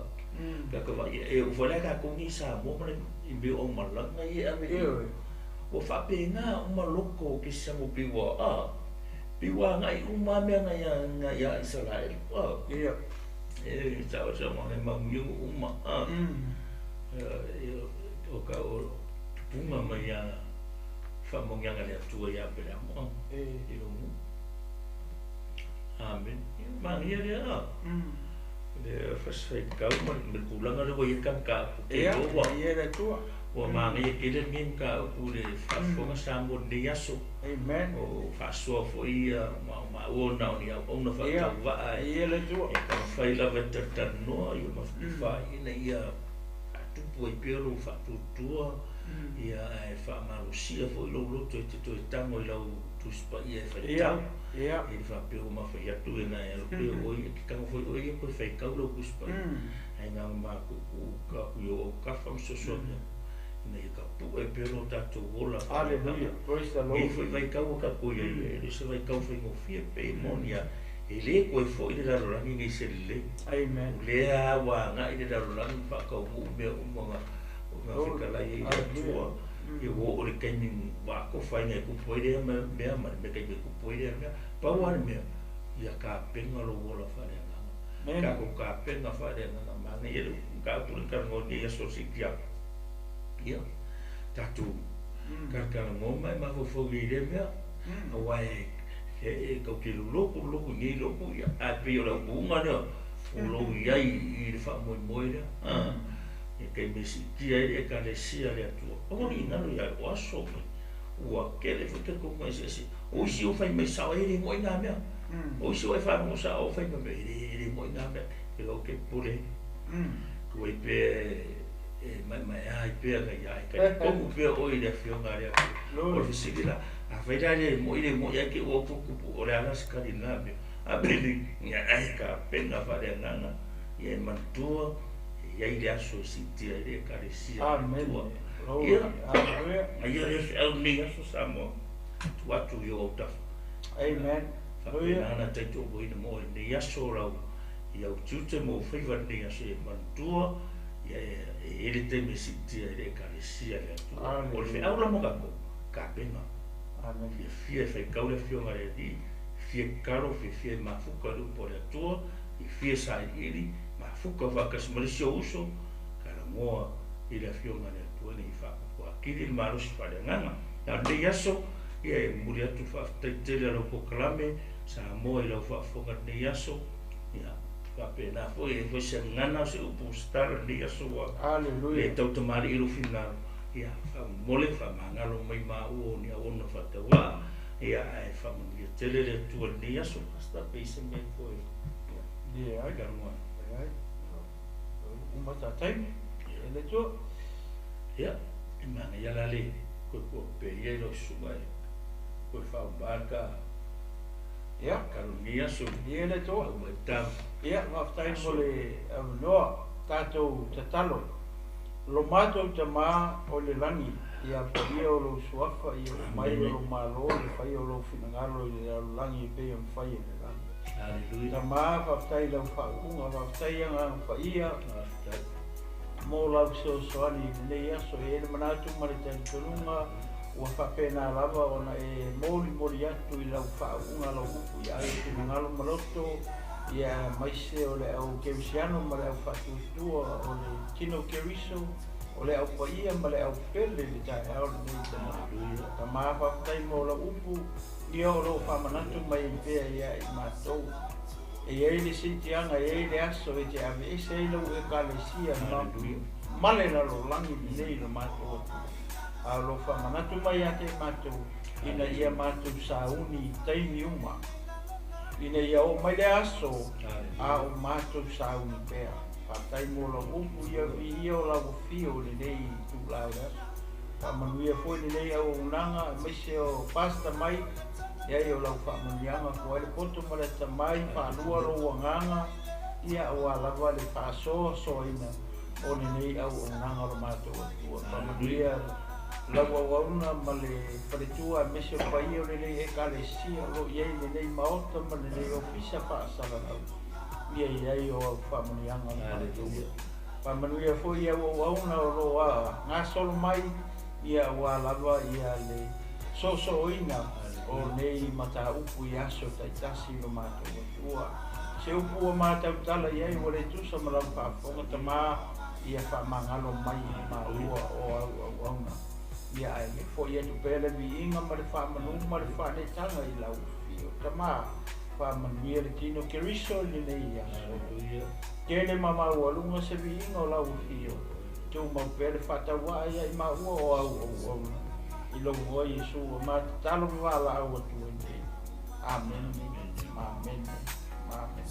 ka ka vaai e ua lea tatou nei Samoa ma le i mea o aumalaga ia e ave
Ioe.
Ua faapena uma loko o ke sago pei ua a pei ua agai uma mea na ia na ia Isaraelu a e sao sao ma e manuia uma a o ka o tupuga mai ia faamaoniaga le Atua ia Peleamu a i logu. Amen. Manaia lea a le fasifaitau ma le tulaga lea ua ia kamatapu ke ua
Ia le Atua.
Ua manaia tele lenei mataupu i le faafofoga Samoa i lenei aso.
Amen.
O faasoa foi ia maua na o ni auauna faatauvaa e
Ia le Atua.
E taumafai lava e talatalanoa ia ma ina ia faatupu ai pea lou faatuatua ia ae faamalosia foi lou loto e te toe tago i lau Tusi Paia e faitau.
Ia.
E le faapea ua mafai atu e na e alo pea oe e te tago foi oe ia koe faitau lau Tusi Paia. Ae na ona matou tuu atu i ou autafa ma fesoasoani atu ina ia tapu'e pea lo tatou ola.
Hallelujah. Praise the
Nei
Lord.
foi vaitau o tatou iai e le o se vaitau faigofie pe moni a e lē toe fo'i le lalolagi nei se lelei.
Amen.
O lea ua aga'i le lalolagi ma faataunuu mea uma na na fetalai ai le Atua ia ua oo i le taimi ua atofa ai na e tupu ai lea mea ma le mea taimi e tupu ai lea mea. Pau lava le mea ia tapena lou ola faaleagaga.
Amen.
Tatou tapena faaleagaga manaia le mataupu le talanoa i lenei aso o le siitiaga ia tatou talatalanoa ma e mafaufau i lea mea auā e e tatou te lolotu lotu i nei lotu ia ae pei o le autuuga lea o lou iai i le faamoemoe lea a e taimi e siitia ai le Ekalesia a le Atua aua ne i galo ia o aso mai ua tele foi talitonuga eseese o isi o fai mai sao e le mo'i nā mea o isi o e faalogo sa'o o fai mai mea e le mo'i nā mea e lau ke popole tua i pea e maemaea ai pea na ia e talitonu pea oe i le Afioga a le Atua. O le fesili la, afai la le mo'i le mo'i ae te i ua upu tupu o le a la se tali i lena mea? A pele ia ae tapena faaleagaga ia e manatua e i ai le aso e siitia ai le Ekalesia a le
Amen.
Atua.
Glory.
Ia
Hallelujah.
aia le feau lenei aso Samoa tuu atu i ou autafa.
Amen.
Faapena
Hallelujah.
na taitoaina mo i lenei aso lau i au tiute ma ou faiva lenei aso e manatua Ia e i ai le taimi e siitia ai le Ekalesia i le Atua. O le feau la mo tatou, tapena. Fiafia e faitau le Afioga i le Alii, fiafia e tatalo, fiafia e mafuta i le upu a le Atua, fiafia e sailiili, mafuta faatasi ma le isi ou uso, talanoa i le Afioga i le Atua ina ia faaopoopo atili le malosi faaleagaga. A o lenei aso, ia e momoli atu le faafetai tele a lau polokalame Samoa i lau faafofoga i lenei aso. Ia, faapena foi, e i ai foi se gagana o se upu se tala i lenei aso ua le tautamalii i lou finagalo, ia, faamomole, faamagalo mai maua o ni auauna faatauvaa, ia, ae faamanuia tele le Atua i lenei aso. Pastor, pe i ai se mea foi
e talanoa ai. Leai, uma ta taimi, e le Atua.
Ia, e manaia la le toe pea ia i lau susuga e toe faauma le ta
Ia,
Kalo aso.
Ia le Atua. Ia, faafetai mo le avanoa, tatou tatalo. Lo matou Tamā o i le lagi, ia paia o lou suafa, ia oo mai o lou malo, ia faia o lou finagalo i le lalolagi e pei ona faia i le lagi.
Aleluia.
Tamā, faafetai i lau faauuga, faafetai i Agaga Paia mo lau fesoasoani i lenei aso. E i ai le manatu ma le talitonuga ua faapena lava ona e molimoli atu i lau faauuga lau upu ia ai finagalo ma loto, ia aemaise o le au kerisiano ma le au faatuatua o le tino Keriso, o le au paia ma le au pele i le taeao lenei. Tamā, Tamā, faafetai mo lau upu, ia o lo o faamanatu mai ai pea ia i matou. E i ai le siitiaga, e i ai le aso e te aveese ai lau Ekalesia ma, ma le lalolagi lenei lo matou Atua. A o lo o faamanatu mai ia te i matou, ina ia matou sauni i taimi uma, ina ia oo mai le aso a o matou sauni pea. Faafetai mo lau upu, ia viia o lau afio i lenei itula o le aso. Faamanuia foi lenei auaunaga aemaise o Pastor mai, leai o lau faamanuiaga fua ai le poto ma le atamai, faalua lou agaga, ia aua lava le faasoasoaina o lenei auaunaga o lo matou Atua. Faamanuia lau auauna ma le faletua aemaise o paia o lenei Ekalesia o lo o i ai i lenei maota ma lenei ofisa faasalalau. Ia i ai o au faamanuiaga o le matou Atua. Faamanuia foi i au auauna o lo o gasolo mai, ia aua lava ia le soosooina o nei mataupu i aso taitasi i lo matou Atua. Se upu ua matautala i ai ua le tusa ma lau faafofoga, Tamā, ia faamagalo mai i maua o au auauna. Ia ae ia foi atu pea le viiga ma le faamanu ma le faaletaga i lau afio. Tamā, faamanuia le tino Keriso i lenei aso. Tele ma maualuga se viiga o lau afio. Tumau pea le faatauaa ia i maua o au auauna. I lou Igoa Iesu ua matatalo ma valaau atu ai nei. Amene, amene, amene.